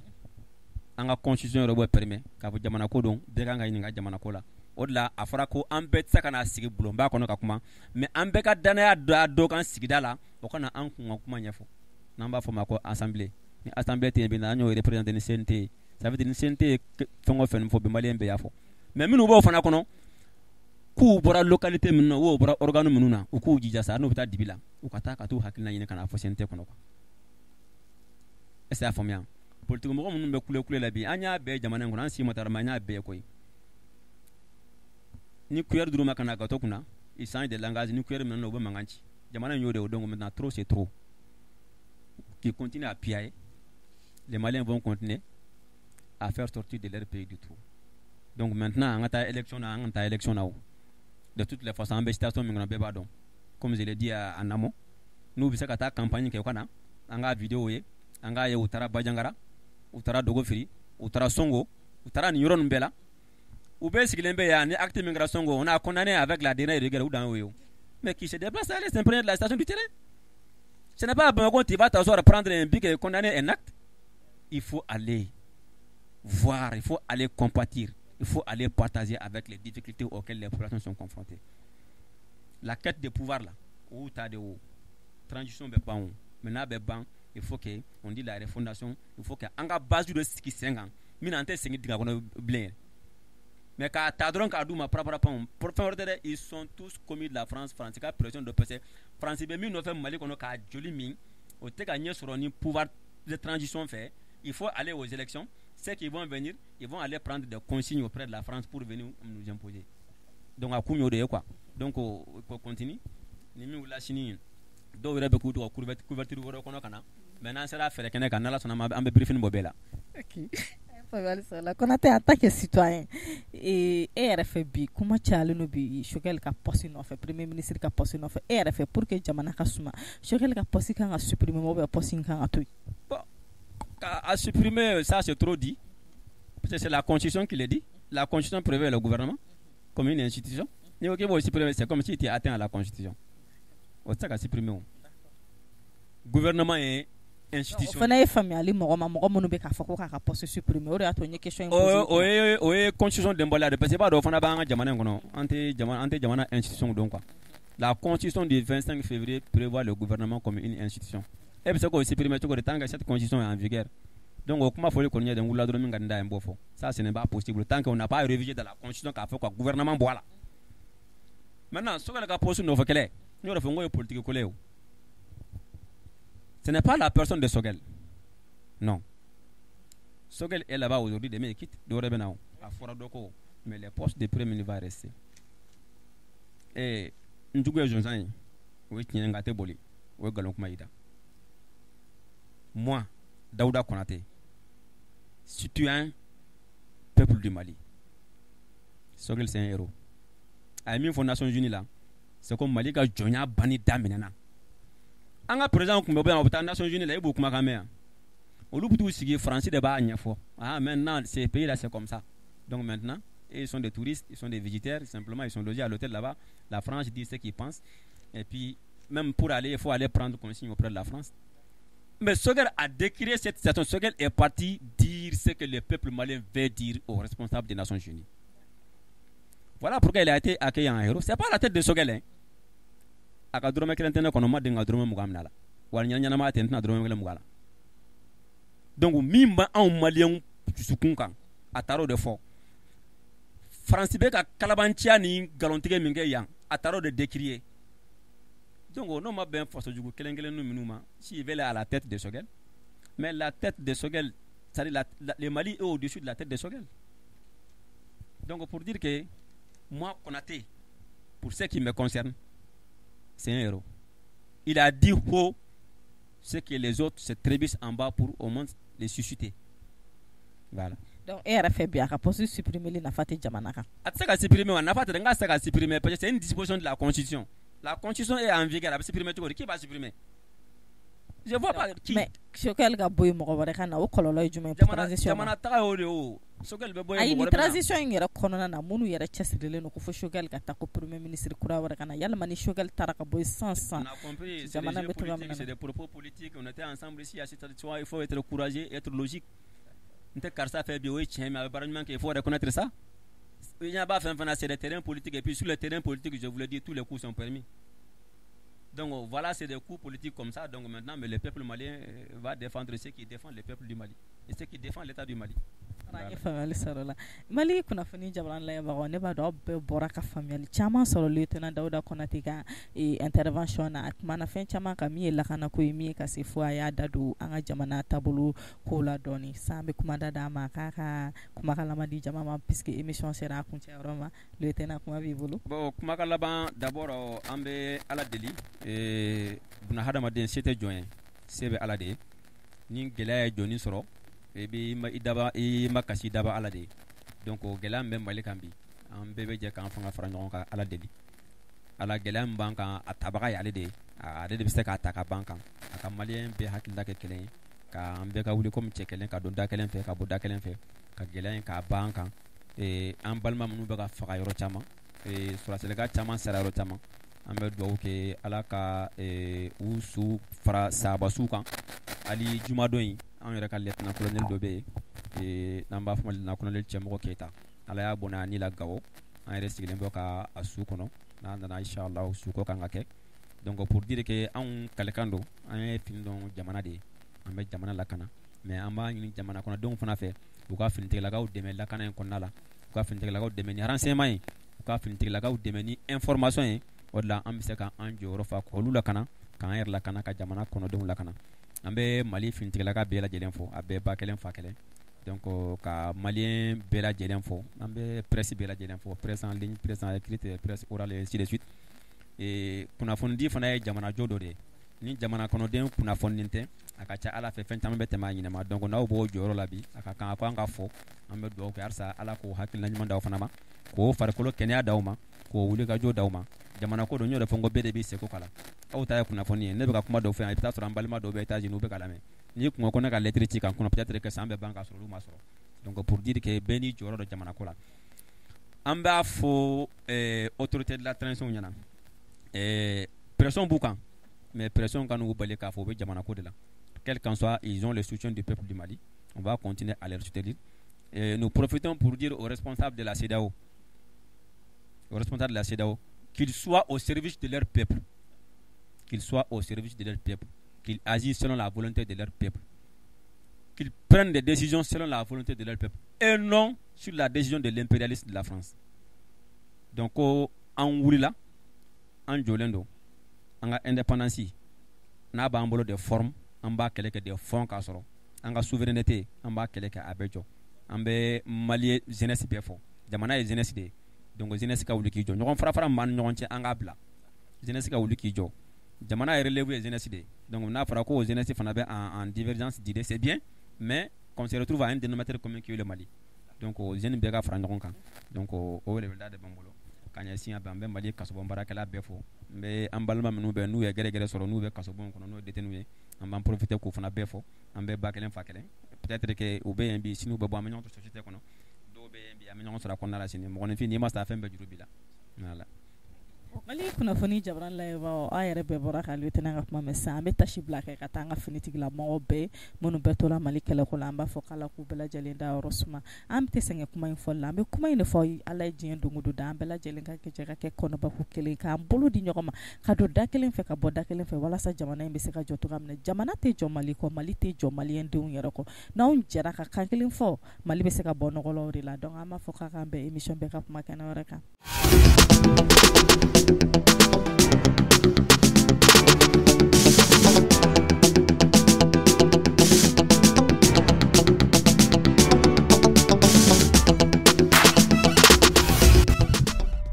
An ka constitution yɛrɛ b'o permet k'a fɔ jamana ko don, bɛɛ kan ka ɲininka jamana ko la. O de la a fɔra ko an bɛɛ tɛ se ka na sigi bulonba kɔnɔ ka kuma, mais an bɛɛ ka danaya da dɔ kan sigida la, o kana an kun ka kuma ɲɛfɔ, n'an b'a fɔ o ma ko assemblée. Ni assemblée tɛ yen bi, an y'o représenté ni CNT ye. Ça veut dire ni CNT ye fɛn o fɛn fɔ bi, malien bɛɛ y'a fɔ. Mais minnu b'o fana kɔnɔ, k'u bɔra localité minnu na, ou bɔra organe minnu na, u k'u jija sa, n'u bɛ taa dibi la, u ka taa ka t'u hakilina ɲini ka n'a fɔ CNT kɔnɔ quoi. Est ce que y'a faamuya? Politique mɔgɔ minnu bɛ kule kule la bi, an y'a bɛɛ jamana in kɔnɔ, an si ma taara, mais an y'a bɛɛ koyi. Ni cuillère d'u ma ka na gâteau kunna, ils changent de langage. Ni cuillère minɛ, u bɛ mankan ci. Jamana in y'o de ye. Donc maintenant, trop c'est trop. Qui continue à piailler, les Maliens vont continuer à faire sortir de leur pays du trou. Donc maintenant, an ka taa élection na, an ka taa élection na o. De toutes les façons, an bɛ situation min kɔnɔ, bɛɛ b'a dɔn. Comme je l'ai dit en amont, n'u bɛ se ka taa campagne kɛ, u ka na an ka vidéo ye, an k'a ye. U taara Bandiagara, u taara Dogofiri, u taara Songo, u taara nin yɔrɔ ninnu bɛɛ la. U bɛɛ sigilen bɛ yan. Ni acte min kɛra Songo, on a condamné avec la dernière rigueur, u dan y'o ye o. Mais qui se déplace aller s'imprégner de la situation du terrain? Ce n'est pas à Bamako tu vas t'asseoir, prendre un bic et condamner un acte. Il faut aller voir, il faut aller compatir, il faut aller partager avec les difficultés auxquelles les populations sont confrontées. La quête de pouvoir là, o ta de o transition bɛ ban o, mais n'a bɛ ban, il faut que on dit la refondation, il faut que an ka base dɔ sigi sen kan min na an tɛ segin dingɛ kɔnɔ bilen yɛrɛ. Mais k'a ta dɔrɔn k'a d'u ma parapara pan, fɛn wɛrɛ tɛ dɛ, ils sont tous commis de la France. France ka pression dɔ, parce que France bɛ min nɔfɛ Mali kɔnɔ k'a joli min, o tɛ ka ɲɛ sɔrɔ ni pouvoir de transition fɛ. Il faut aller aux élections. Ceux qui vont venir, ils vont aller prendre des consignes auprès de la France pour venir nous imposer. Donc a kun y'o de ye quoi. Donc o continue ni min wulila sini, dɔw yɛrɛ bɛ k'u to ka couverture wɛrɛ kɔnɔ ka na. Mais n'an sera fɛɛrɛ kɛnɛ kan, n'Ala sɔnna ma, an bɛ briefing bɔ bɛɛ la. Ok, faamuyali sɔrɔ la. Konate, en tant que citoyen, e yɛrɛ fɛ bi, kuma cayalen don bi Choguel ka poste nɔfɛ, premier ministre ka poste nɔfɛ. E yɛrɛ fɛ, pour que jamana ka suma, Choguel ka poste kan ka supprimer ou bien poste in kan ka to yen? Bon, à supprimer, ça c'est trop dit, parce que c'est la constitution qui le dit. La constitution prévoit le gouvernement comme une institution. N'i ko k'i b'o supprimer, c'est comme si tu atteins à la constitution. O tɛ se ka supprimer o. Gouvernement ye institution. O fana ye faamuyali mɔgɔ ma, mɔgɔ minnu bɛ k'a fɔ ko k'a ka poste supprimer, o de y'a to n ye question in poser. O ye constitution dɔnbaliya de, parce que i b'a dɔn, o fana b'an ka jamana in kɔnɔ, an tɛ jamana institution dɔn quoi. La constitution du 25 février prévoit le gouvernement comme une institution. E bɛ se k'o supprimer cogo di tant que cette constitution est en vigueur? Donc o kuma fɔli kɔni ye de, n wulila dɔrɔn, min ka di n da ye, n b'o fɔ. Ça, ce n'est pas possible tant qu'on n'a pas révisé dans la constitution k'a fɔ ka gouvernement bɔ a la. Maintenant, Choguel ka poste nɔfɛ kɛlɛ, n y'o de fɔ, n ko ye politique ko ye o. Ce n'est pas la personne de Choguel. Non. Choguel est là-bas aujourd'hui, demain il quitte. Dɔ wɛrɛ bɛ na o. A fɔra dɔ kɔ, mais le poste de premier ministre va rester. N jugu ye zonzan ye, o ye tiɲɛ ye, nka a tɛ boli. O ye nkalon kuma y'i da. Moi, Daouda Konaté, citoyen, peuple du Mali. Choguel, c'est un héros. A ye min fɔ Nations Unies la, c'est ko Mali ka jɔnya banni daminɛna. An ka président tun bɛ bɔ yan, u bɛ taa Nations Unies la, e b'u kumakan mɛn yan. Olu bɛ t'u sigi, Faransi de b'a ɲɛfɔ. Ah, maintenant, ces pays là, c'est comme ça. Donc maintenant, ils sont des touristes, ils sont des visiteurs, simplement ils sont logés à l'hôtel là-bas. La France dit ce qu'ils pensent. Et puis, même pour aller, il faut aller prendre consigne auprès de la France. Mais Choguel a décrié cette situation. Choguel est parti dire ce que le peuple malien veut dire aux responsables des Nations Unies. Voilà pourquoi il a été accueilli en héros. C'est pas la tête de Choguel, hein. A ka dɔrɔmɛ kelen tɛ ne kɔnɔ, ma deli ka dɔrɔmɛ 20 minɛ a la. Wa ɲɛnama tɛ, n tɛna dɔrɔmɛ kelen 20 la. Donc min bɛ anw maliyɛnw dusukun kan, a taara o de fɔ. Faransi bɛ ka kalabanciya ni nkalontigɛ min kɛ yan, a taara o de décrier. Donc n'o ma bɛn fasojugu kelen kelen minnu ma, s'il veut aller à la tête de Choguel, mais la tête de Choguel, c'est-à-dire le Mali est au-dessus de la tête de Choguel. Donc pour dire que moi, Konaté, pour ce qui me concerne, c'est un héros. Il a dit haut ce que les autres se trébuchent en bas pour au moins les susciter. Voilà. Donc e yɛrɛ fɛ bi, a ka poste supprimer nafa tɛ jamana kan? A tɛ se ka supprimer wa, nafa tɛ, n k'a tɛ se ka supprimer parce que c'est une disposition de la constitution. La constitution est en vigueur, a bɛ supprimer cogo di? Qui va supprimer? Je vois pas qui. Mais Choguel ka bɔ yen, mɔgɔ wɛrɛ ka na, o kɔlɔlɔ ye jumɛn ye transition ma? Jamana taga y'o de ye o. Choguel bɛ bɔ yen, Ayi, mɔgɔ ni wɛrɛ bɛ na. Transition in yɛrɛ kɔnɔna na, minnu yɛrɛ cɛsirilen don ko fo Choguel ka taa, ko premier ministre kura wɛrɛ ka na, yalima ni Choguel taara ka bɔ yen sisan sisan, On a compris, c'est des jamana jeux bɛ cogoya min politiques, na? C'est des propos politiques. On était ensemble ici à cette situation, il faut être courageux, être logique. N tɛ karisa fɛ bi, o ye tiɲɛ, mais a bɛ baara ɲuman kɛ, il faut reconnaître ça. I ɲɛ b'a fɛn fɛn na, c'est des terrains politiques, et puis sur le terrain politique, je vous le dis, tous les coups sont permis. Donc voilà, c'est des coups politiques comme ça. Donc maintenant, mais le peuple malien va défendre ceux qui défendent le peuple du Mali et ceux qui défendent l'État du Mali. An ye faamuyali sɔrɔ o la. Mali kunnafoni jamana layɛbagaw, ne b'a dɔn aw bɛɛ bɔra ka faamuyali caman sɔrɔ lieutenant Dawuda Konate ka intervention na. A kumana fɛn caman kan, min ye lakanako ye, min ye ka se fo a y'a da don an ka jamana taabolo kow la dɔɔni. Sisan an bɛ kuma da d'a ma k'a ka kumakan laban di jama ma, puisque émission sera a kuncɛyɔrɔ ma. Lieutenant, kuma b'i bolo. Bon, kumakan laban, d'abord an bɛ Ala deli, buna hadamaden se tɛ jɔn ye, se bɛ Ala de ye. Ni gɛlɛya ye jɔnni sɔrɔ, i bɛ i daba, i ma kasi daba Ala de ye. Donc o gɛlɛya min bɛ Mali kan bi, an bɛɛ bɛ jɛ k'an fanga fara ɲɔgɔn kan, Ala deli. Ala, gɛlɛya min b'an kan, a tabaga ye ale de ye, ale de bɛ se k'a ta ka ban kan. A ka maliyɛn bɛɛ hakilila kɛ kelen ye, k'an bɛɛ ka wuli komi cɛ kelen, ka don da kelen fɛ, ka bɔ da kelen fɛ, ka gɛlɛya in k'a ban an kan. An balima minnu bɛ ka faga yɔrɔ caman, sɔrɔdasilaka caman sara yɔrɔ caman, an bɛ dugawu kɛ Ala ka u su fara sahabasuw kan. Hali jumadon in, an yɛrɛ ka lieutenant colonel dɔ bɛ yen, n'an b'a fɔ ma lieutenant colonel Cɛmɔgɔ Keyita, Ala y'a bɔnɛ a ni la Gawo. An yɛrɛ sigilen bɛ ka a su kɔnɔ, n'a nana inchallah su ko kan ka kɛ. Donc pour dire que anw kalikan don, an ye fini dɔn jamana de ye, an bɛ jamana lakana, mais an b'a ɲini jamana kɔnɔdenw fana fɛ, u ka finitigilakaw dɛmɛ lakana in kɔnɔna la, u ka finitigilakaw dɛmɛ ni renseignement ye, u ka finitigilakaw dɛmɛ ni information ye. O de la an bɛ se ka an jɔyɔrɔ fa k'olu lakana, k'an yɛrɛ lakana, ka jamana kɔnɔdenw lakana. An bɛ Mali finitigilaka bɛɛ lajɛlen fo, a bɛɛ ba kelen fa kelen. Donc ka maliyɛn bɛɛ lajɛlen fo, an bɛ presse bɛɛ lajɛlen fo, presse en ligne, presse en écrite, presse orale et ainsi de suite. Kunnafonidi fana ye jamanajɔ dɔ de ye. Ni jamana kɔnɔden kunnafoninen tɛ, a ka ca Ala fɛ, fɛn caman bɛ tɛmɛ a ɲinɛ ma. Donc n'aw b'o jɔyɔrɔ la bi, a ka kan a ko an ka fɔ, an bɛ dugawu kɛ halisa Ala k'o hakilina ɲuman d'aw fana ma, k'o farikolo kɛnɛya d'aw ma, k'o wulikajɔ d'aw ma. Jamana ko don, n y'o de fɔ, n ko bɛɛ de b'i seko k'a la. Aw ta ye kunnafoni ye, ne bɛ ka kuma dɔw fɔ yan, i bɛ taa sɔrɔ an balima dɔw bɛ États-Unis, u bɛ ka lamɛn. N'i kun ko ko ne ka lettre ci ka n kunna, peut-être que san bɛ ban ka sɔrɔ olu ma sɔrɔ. Donc pour dire que bɛɛ n'i jɔyɔrɔ don jamana ko la. An b'a fɔ autorité de la transition ɲɛna, pression b'u kan, mais pression kan'u bali k'a fɔ u bɛ jamana ko de la. Quel qu'en soit, ils ont le soutien du peuple du Mali. On va continuer à les soutenir. Et nous profitons pour dire aux responsables de la CEDEAO, aux responsables de la CEDEAO, qu'ils soient au service de leur peuple, qu'ils soient au service de leur peuple, qu'ils agissent selon la volonté de leur peuple, qu'ils prennent des décisions selon la volonté de leur peuple et non sur la décision de l'impérialisme de la France. Donc, an wulila, an jɔlen don, an ka indépendance n'a b'an bolo de forme, an b'a kɛlɛ kɛ de fond k'a sɔrɔ an ka souveraineté, an b'a kɛlɛ kɛ a bɛ jɔ. An bɛ Mali jeunesse bɛɛ fɔ, jamana ye jeunesse de ye. Donc jeunesse ka wuli k'i jɔ, ɲɔgɔn fara fara min b'an ni ɲɔgɔn cɛ, an k'a bila. Jeunesse ka wuli k'i jɔ, jamana relève ye jeunesse de ye. Donc n'a fɔra ko jeunesse fana bɛ en divergence d'idées, c'est bien, mais qu'on se retrouve à un dénominateur commun qui est le Mali. Donc jeune bɛɛ ka fara ɲɔgɔn kan. Donc o weleweleda de b'an bolo ka ɲɛsin a bɛɛ. An bɛ Mali kasobon baarakɛla bɛɛ fo. N bɛ an balima minnu bɛ n'u ye gɛrɛgɛrɛ sɔrɔ, n'u bɛ kasobon kɔnɔ, n'o ye détenus ye, an b'an profiter k'u fana bɛɛ fɔ. An bɛɛ ba kelen fa kelen. Peut-être que u bɛ yen bi, sini u bɛ bɔ, an bɛ ɲɔgɔn sɔrɔ société kɔnɔ. Dɔw bɛ yen bi, an bɛ ɲɔgɔn sɔrɔ a kɔnɔna la sini. Mɔgɔninfin, n'i ma sa, fɛn bɛɛ juru b'i la. Voilà. Mali kunnafoni jamana layɛbaaw, aw yɛrɛ bɛɛ bɔra ka lieutenant ka kuma mɛn sisan. An bɛ tasi bila kɛ ka taa an ka finitigilamɔgɔw bɛɛ minnu bɛɛ tora Mali kɛlɛko la. An b'a fɔ k'Ala k'u bɛɛ lajɛlen da yɔrɔ suma. An tɛ sɛgɛn kuma in fɔli la, an bɛ kuma in de fɔ. Ala ye diɲɛ don o don da, an bɛɛ lajɛlen ka jɛ ka kɛ kɔnɔbako kelen, k'an bolo di ɲɔgɔn ma, ka don da kelen fɛ, ka bɔ da kelen fɛ, walasa jamana in bɛ se ka jɔ cogoya min na. Jamana tɛ jɔ Mali kɔ, Mali tɛ jɔ maliyɛndenw yɛrɛ kɔ. N'anw jɛra ka kan kelen fɔ, Mali bɛ se ka bɔ nɔgɔ de la. Donc an b'a fɔ k'a k'an bɛn émission bɛɛ ka kuma kɛnɛ wɛrɛ kan.